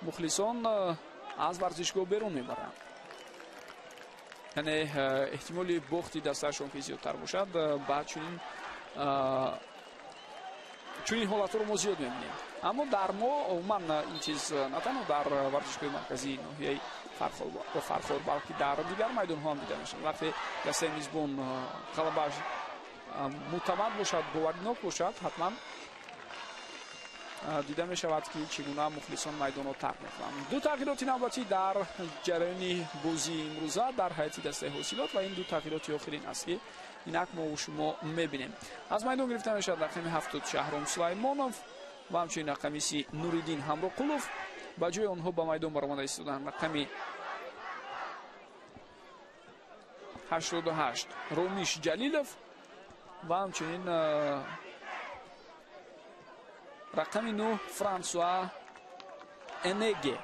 мухлисон аз варзишгоҳ берун мебаранд. Яъне эҳтимоли бохти дастаашон ки зиёдтар бошад, ба чунин ҳолатҳоро мо зиёд мебинем. Аммо дар мо умуман ин чиз на танҳо дар варзишгоҳи марказии ноҳияи Фархор, балки дар дигар майдонҳо ҳам дида мешавад. Вақте дастаи мизбон ғалабааш мӯътамад бошад, боваринок бошад, ҳатман дида мешавад, ки чӣ гуна мухлисон майдонро тарк мекунанд. Ду тағйироти навбатӣ дар ҷараёни бозии имрӯза дар ҳайати дастаи Ҳосилот ва ин ду тағйироти охирин аст, ки инак мо шумо мебинем. Аз майдон гирифта мешавад рақами 70 Шаҳром Сулаймонов ва ҳамчунин рақами 30 Нуриддин Ҳамроқулов. Ба ҷои онҳо ба майдон баромада истоданд рақами 88 Ромиш Ҷалилов ва ҳамчунин рақами 9 Франсуа Энеге.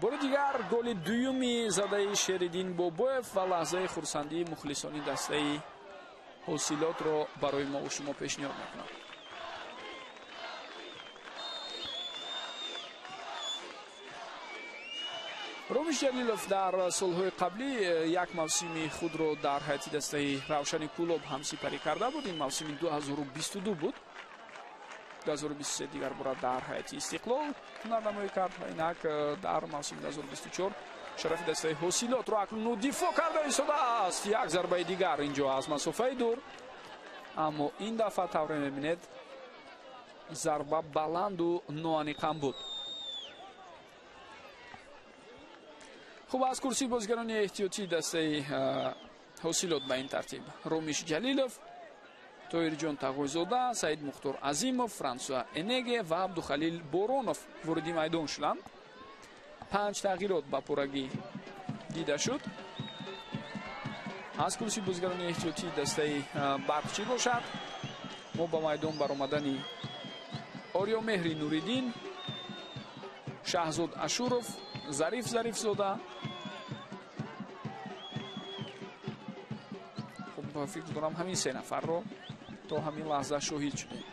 Бори дигар голи дуюми задаи Шериддин Бобоев ва лаҳзаи хурсандии мухлисони дастаи Ҳосилотро барои мо шумо пешниҳод мекунам. Ромиш Ҷалилов дар солҳои қаблӣ як мавсими худро дар ҳайати дастаи Равшани Кӯлоб ҳам сипарӣ карда буд. Ин мавсими 2022 буд. 2023 дигар бора дар ҳайати Истиқлол ҳунарнамоӣ кард ва инак дар мавсими 2024 Шарафи дастаи Ҳосилотро акнун дифоъ карда истодааст. Як зарбаи дигар инҷо аз масофаи дур, аммо ин дафъа тавре мебинед зарба баланду ноаниқам буд. Хуб, аз курсии бозигарони эҳтиётии дастаи Ҳосилот ба ин тартиб: Ромиш Ҷалилов, Тоирҷон Тағойзода, Саид Мухтор Азимов, Франсуа Энеге ва Абдухалил Боронов вориди майдон шуданд. 5 тағйирот ба пуррагӣ дида шуд. Аз курсии бозигарони эҳтиётии дастаи Барқчӣ бошад, мо ба майдон баромадани Ориёмеҳри Нуриддин, Шаҳзод Ашуров, Зариф Зарифзода. Хуб, фикр дорам ҳамин се нафарро то ҳамин лаҳза шоҳид шудем.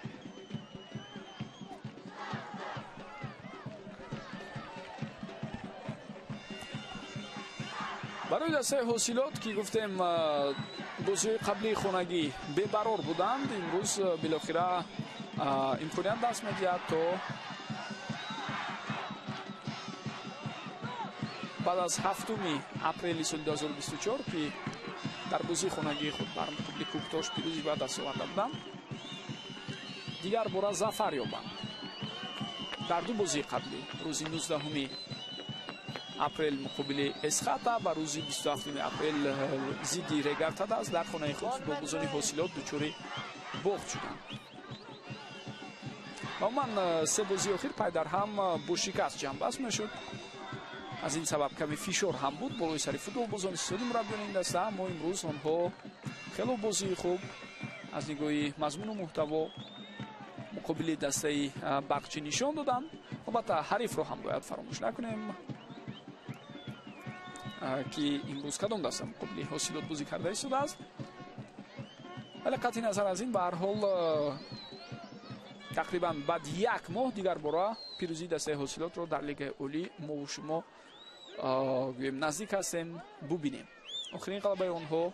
Барои дастаи Ҳосилот, ки гуфтем бозиҳои қаблии хонагӣ бебарор буданд, имрӯз билохира имконият даст медиҳад то баъд аз 7 апрели соли 2024, ки дар бозии хонагии худ бар муқобили Кӯктош пирӯзӣ ба даст оварда буданд, дигар бора зафар ёбанд. Дар ду бозии қаблӣ, рӯзи 19 апрел муқобили Эсхата ва рӯзи 27 апрел зидди Регартадас дар хонаи худ футболбозони Ҳосилот дучори бохт шуданд. Ва умуман се бозии охир пайдарҳам бо шикаст ҷамъбаст мешуд. Аз ин сабаб каме фишор ҳам буд болои сари футболбозони ситоди мураббиёни ин даста, аммо имрӯз онҳо хело бозии хуб аз нигоҳи мазмуну муҳтаво муқобили дастаи Барқчӣ нишон доданд. Албатта ҳарифро ҳам бояд фаромӯш накунем, ки имрӯз кадом даста муқобили Ҳосилот бозӣ карда истодааст. Вале қатъи назар аз ин, ба ҳар ҳол тақрибан баъд як моҳ дигар бора пирӯзии дастаи Ҳосилотро дар Лигаи Олӣ мову шумо гӯем наздик ҳастем бубинем. Охирин ғалабаи онҳо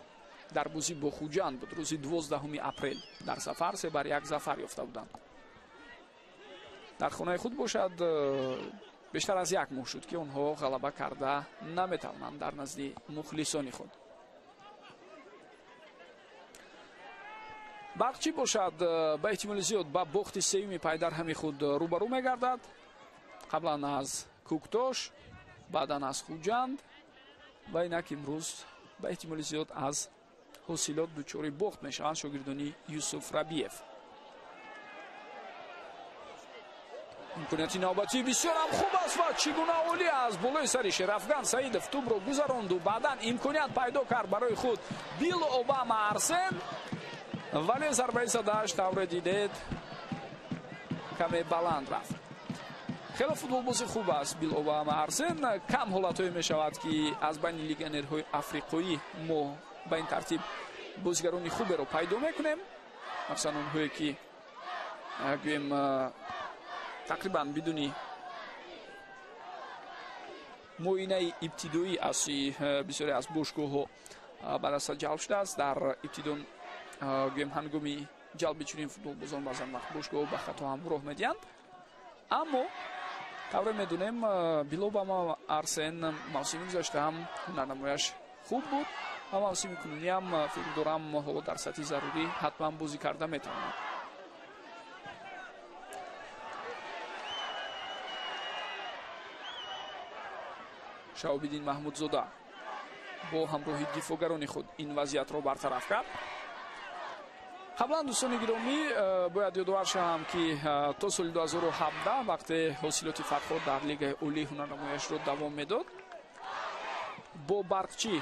дар бозӣ бо Хуҷанд буд, рӯзи 12 апрел дар сафар 3-1 зафар ёфта буданд. Дар хонаи худ бошад бештар аз як моҳ шуд, ки онҳо ғалаба карда наметавонанд дар назди мухлисони худ. Барқчӣ бошад ба эҳтимоли зиёд ба бохти сеюми пайдарҳами худ рӯбарӯ мегардад. Қаблан аз Кӯктош, баъдан аз Хуҷанд ва инак имрӯз ба эҳтимоли зиёд аз Ҳосилот дучори бохт мешаванд шогирдони Юсуф Рабиев. Имконияти навбатии бисёрам хуб аст ва чӣ гуна олӣ аз болои сари Шерафган Саидов тӯбро гузаронду баъдан имконият пайдо кард барои худ Бил Обама Арсен, вале зарбаи задааш тавре дидед каме баланд рафт. Хеле футболбози хуб аст Бил Обама Арсен. Кам ҳолатҳое мешавад, ки аз байни легионерҳои африқоӣ мо ба ин тартиб бозигарони хуберо пайдо мекунем, махсусан онҳое ки гӯем тақрибан бидуни муоинаи ибтидоӣ аз сӯи бисёре аз бошгоҳҳо ба даста ҷалб шудааст. Дар ибтидо гӯем ҳангоми ҷалби чунин футболбозон баъзан вақт бошгоҳҳо ба хато ҳам роҳ медиҳанд, аммо тавре медонем Бил Обама Арсен мавсими гузашта ҳам ҳунарнамояш хуб буд ва мавсими кунунӣ ҳам фикр дорам ҳоло дар сатҳи зарурӣ ҳатман бозӣ карда метавонад. Шаҳобиддин Маҳмудзода бо ҳамроҳи дифоъгарони худ ин вазъиятро бартараф кард. Қаблан, дӯстони гиромӣ, бояд ёдовар шавам, ки то соли 2017 вақте Ҳосилоти Фархор дар Лигаи Олӣ ҳунарнамояшро давом медод, бо Барқчӣ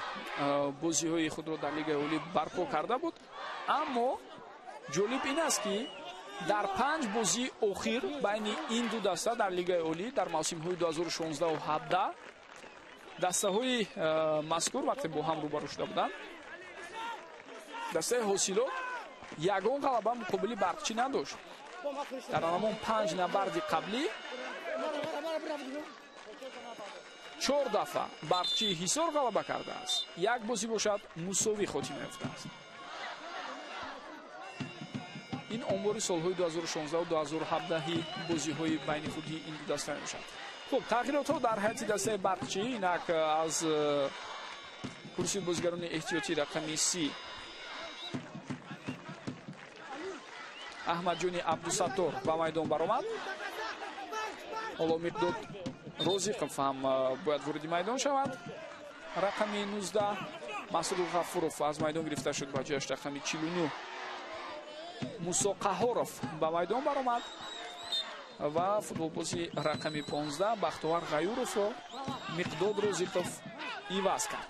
бозиҳои худро дар Лигаи Олӣ барпо карда буд. Аммо ҷолиб ин аст, ки дар 5 бозии охир байни ин ду даста дар Лигаи Олӣ дар мавсимҳои 2016 ва 17 дастаҳои мазкур вақте бо ҳам рӯбарӯ шуда буданд, дастаи Ҳосилот ягон ғалаба муқобили Барқчӣ надошт. Дар ҳамон 5 набарди қаблӣ 4 дафъа Барқчии Ҳисор ғалаба кардааст, як бозӣ бошад мусовӣ хотима ёфтааст. Ин омори солҳои 2016 ва 2017 бозиҳои байни худии ин ду даста мебошад. Хуб, тағйиротҳо дар ҳайати дастаи Барқчӣ. Инак аз курсии бозигарони эҳтиётӣ рақами 30 Аҳмадҷони Абдусаттор ба майдон баромад. Ҳоло Миқдод Розиқов ҳам бояд вориди майдон шавад. Рақами 19 Масрур Ғафуров аз майдон гирифта шуд, ба ҷояш рақами 49 Мусо Қаҳоров ба майдон баромад ва футболбози рақами 15 Бахтовар Ғаюровро Миқдод Розиқов иваз кард.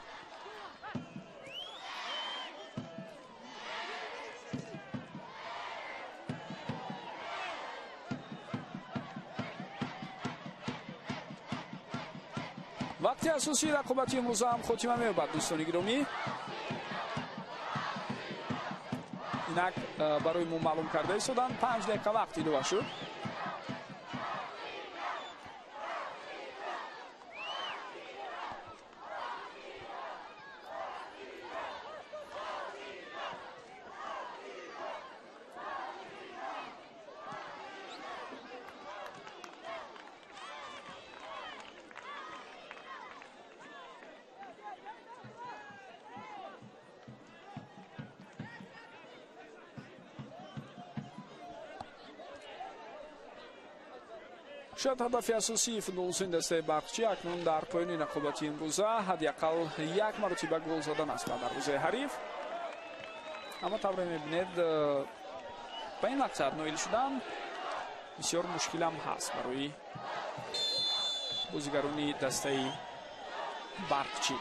Вақти асосии рақобати имрӯза ҳам хотима меёбад, дӯстони гиромӣ. Инак барои мо маълум карда истоданд, 5 дақиқа вақт илова шуд. Шояд ҳадафи асосии футболбозони дастаи Барқчӣ акнун дар поёни рақобати имрӯза ҳадди ақал як маротиба гол задан аст ба дарвозаи ҳариф. Аммо тавре мебинед, ба ин мақсад ноил шудан бисёр мушкилам ҳаст барои бозигарони дастаи Барқчӣ.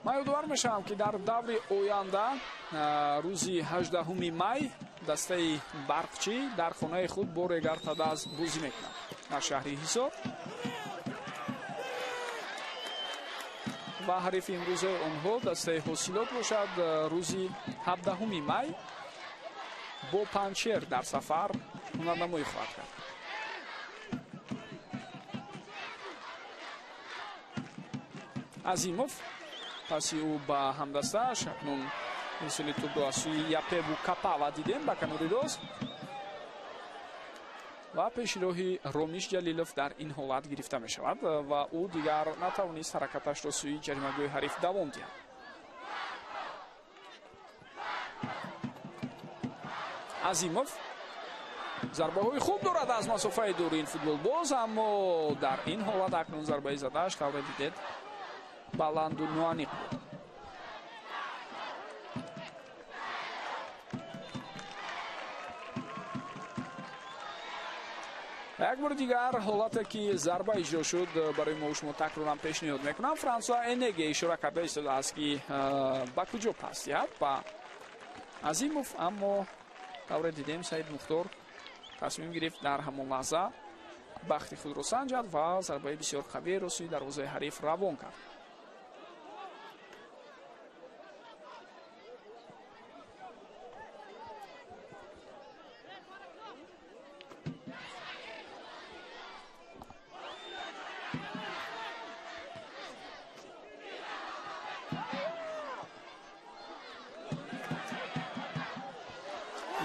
Ман ёдовар мешавам, ки дар даври оянда рӯзи 18 май дастаи Барқчӣ дар хонаи худ бо Регар Тадаз бозӣ мекунад дар шаҳри Ҳисор ва ҳарифи имрӯзаи онҳо дастаи Ҳосилот бошад рӯзи 17 май бо Панҷшер дар сафар ҳунарнамоӣ хоҳад кард. Азимов паси ӯ ба ҳамдастааш акнун ирсоли тӯбро аз сӯи Япеву Капава дидем ба канори рост ва пеши роҳи Ромиш Ҷалилов дар ин ҳолат гирифта мешавад ва ӯ дигар натавонист ҳаракаташро сӯи ҷаримагоҳи ҳариф давом диҳад. Азимов зарбаҳои хуб дорад аз масофаи дур ин футболбоз, аммо дар ин ҳолат акнун зарбаи задааш тавре дидед баланду ноаниқ буд. Як бори дигар ҳолате ки зарба иҷро шуд барои мо шумо такроран пешниҳод мекунам. Франсуа Энеге ишора карда истодааст, ки ба куҷо пас диҳад ба Азимов, аммо тавре дидем Саид Мухтор тасмим гирифт дар ҳамон лаҳза бахти худро санҷад ва зарбаи бисёр қавиеро сӯи дарвозаи ҳариф равон кард.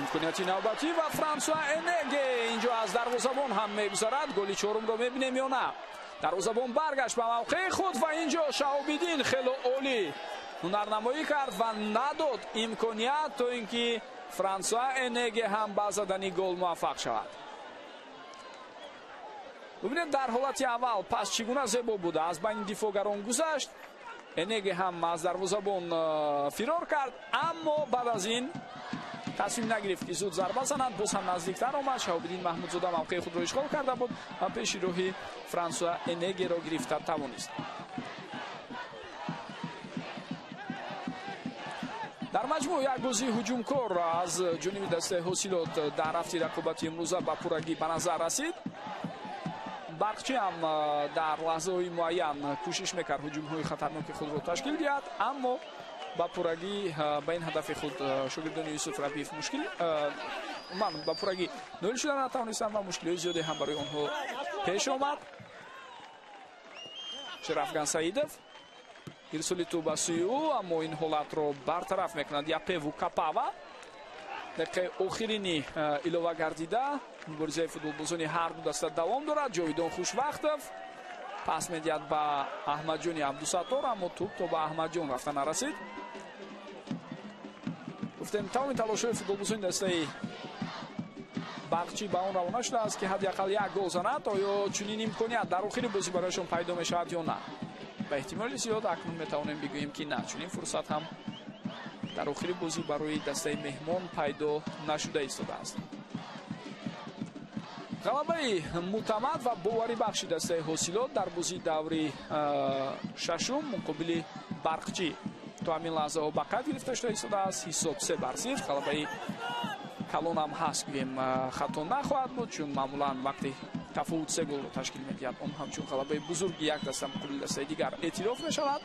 Имконияти навбатӣ ва Франсуа Энеге инҷо аз дарвозабон ҳам мегузарад. Голи чорумро мебинем ё на? Дарвозабон баргашт ба мавқеи худ ва инҷо Шаҳобиддин хело олӣ ҳунарнамоӣ кард ва надод имконият то ин ки Франсуа Энеге ҳам ба задани гол муваффақ шавад. Бубинед, дар ҳолати аввал пас чӣ гуна зебо буда, аз байни дифоъгарон гузашт. Энеге ҳам аз дарвозабон фирор кард, аммо баъд аз ин тасмим нагирифт ки зуд зарба занад. Боз ҳам наздиктар омад. Шаҳобиддин Маҳмудзода мавқеи худро ишғол карда буд ва пеши роҳи Франсуа Энегеро гирифта тавонист. Дар маҷмӯъ як бозии ҳуҷумкор аз ҷониби дастаи Ҳосилот дар рафти рақобати имрӯза ба пуррагӣ ба назар расид. Барқчӣ ҳам дар лаҳзаҳои муайян кӯшиш мекард ҳуҷумҳои хатарноки худро ташкил диҳад, аммо Ба пуррагӣ ба ин ҳадафи худ шогирдони Юсуф Рабиев мушкил ман ба пуррагӣ ноил шуда натавонистанд ва мушкилиҳои зиёде ҳам барои онҳо пеш омад. Шерафган Саидов ирсоли тӯб ба сӯи ӯ, аммо ин ҳолатро бартараф мекунад Япеву Капава. Дақиқаи охирини илова гардида муборизаи футболбозони ҳар ду даста давом дорад. Ҷовидон Хушвақтов пас медиҳад ба Аҳмадҷони Абдусаттор, аммо тӯб то ба Аҳмадҷон рафта нарасид. Гуфтем, тамоми талошҳои футболбозони дастаи Барқчӣ ба он равона шудааст, ки ҳадди ақал як гол занад. Оё чунин имконият дар охири бозӣ барояшон пайдо мешавад ё на? Ба эҳтимоли зиёд акнун метавонем бигӯем, ки на, чунин фурсат ҳам дар охири бозӣ барои дастаи меҳмон пайдо нашуда истодааст. Ғалабаи мӯътамад ва боварибахши дастаи Ҳосилот дар бозии даври шашум муқобили Барқчӣ то ҳамин лаҳзаҳо ба қайд гирифта шуда истодааст. Ҳисоб 3-0. Ғалабаи калонам ҳаст, гӯем хато нахоҳад буд, чун маъмулан вақти тафовут се голро ташкил медиҳад, он ҳамчун ғалабаи бузурги як даста муқобили дастаи дигар эътироф мешавад.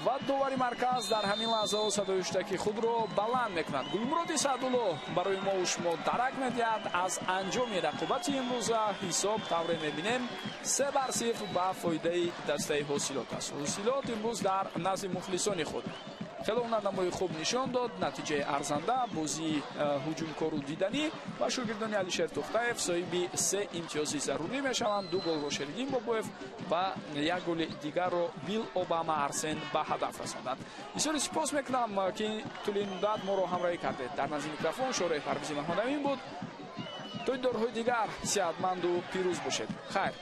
Ва довари марказ дар ҳамин лаҳзаҳо садои ҳуштаки худро баланд мекунад. Гулмуроди Саъдулло барои мо шумо дарак медиҳад аз анҷоми рақобати имрӯза. Ҳисоб тавре мебинем 3-0 ба фоидаи дастаи Ҳосилот аст. Ҳосилот имрӯз дар назди мухлисони худ хеле ҳунарнамои хуб нишон дод. Натиҷаи арзанда, бозии ҳуҷумкору диданӣ ва шогирдони Алишер Тухтаев соҳиби се имтиёзи зарурӣ мешаванд. Ду голро Шериддин Бобоев ва як голи дигарро Бил Обама Арсен ба ҳадаф расонданд. Бисёри сипос мекунам, ки тӯли ин муддат моро ҳамроҳӣ кардед. Дар назди микрофон Шореҳ Парвизи Маҳмадамин буд. То дидорҳои дигар сиҳатманду пирӯз бошед. Хайр.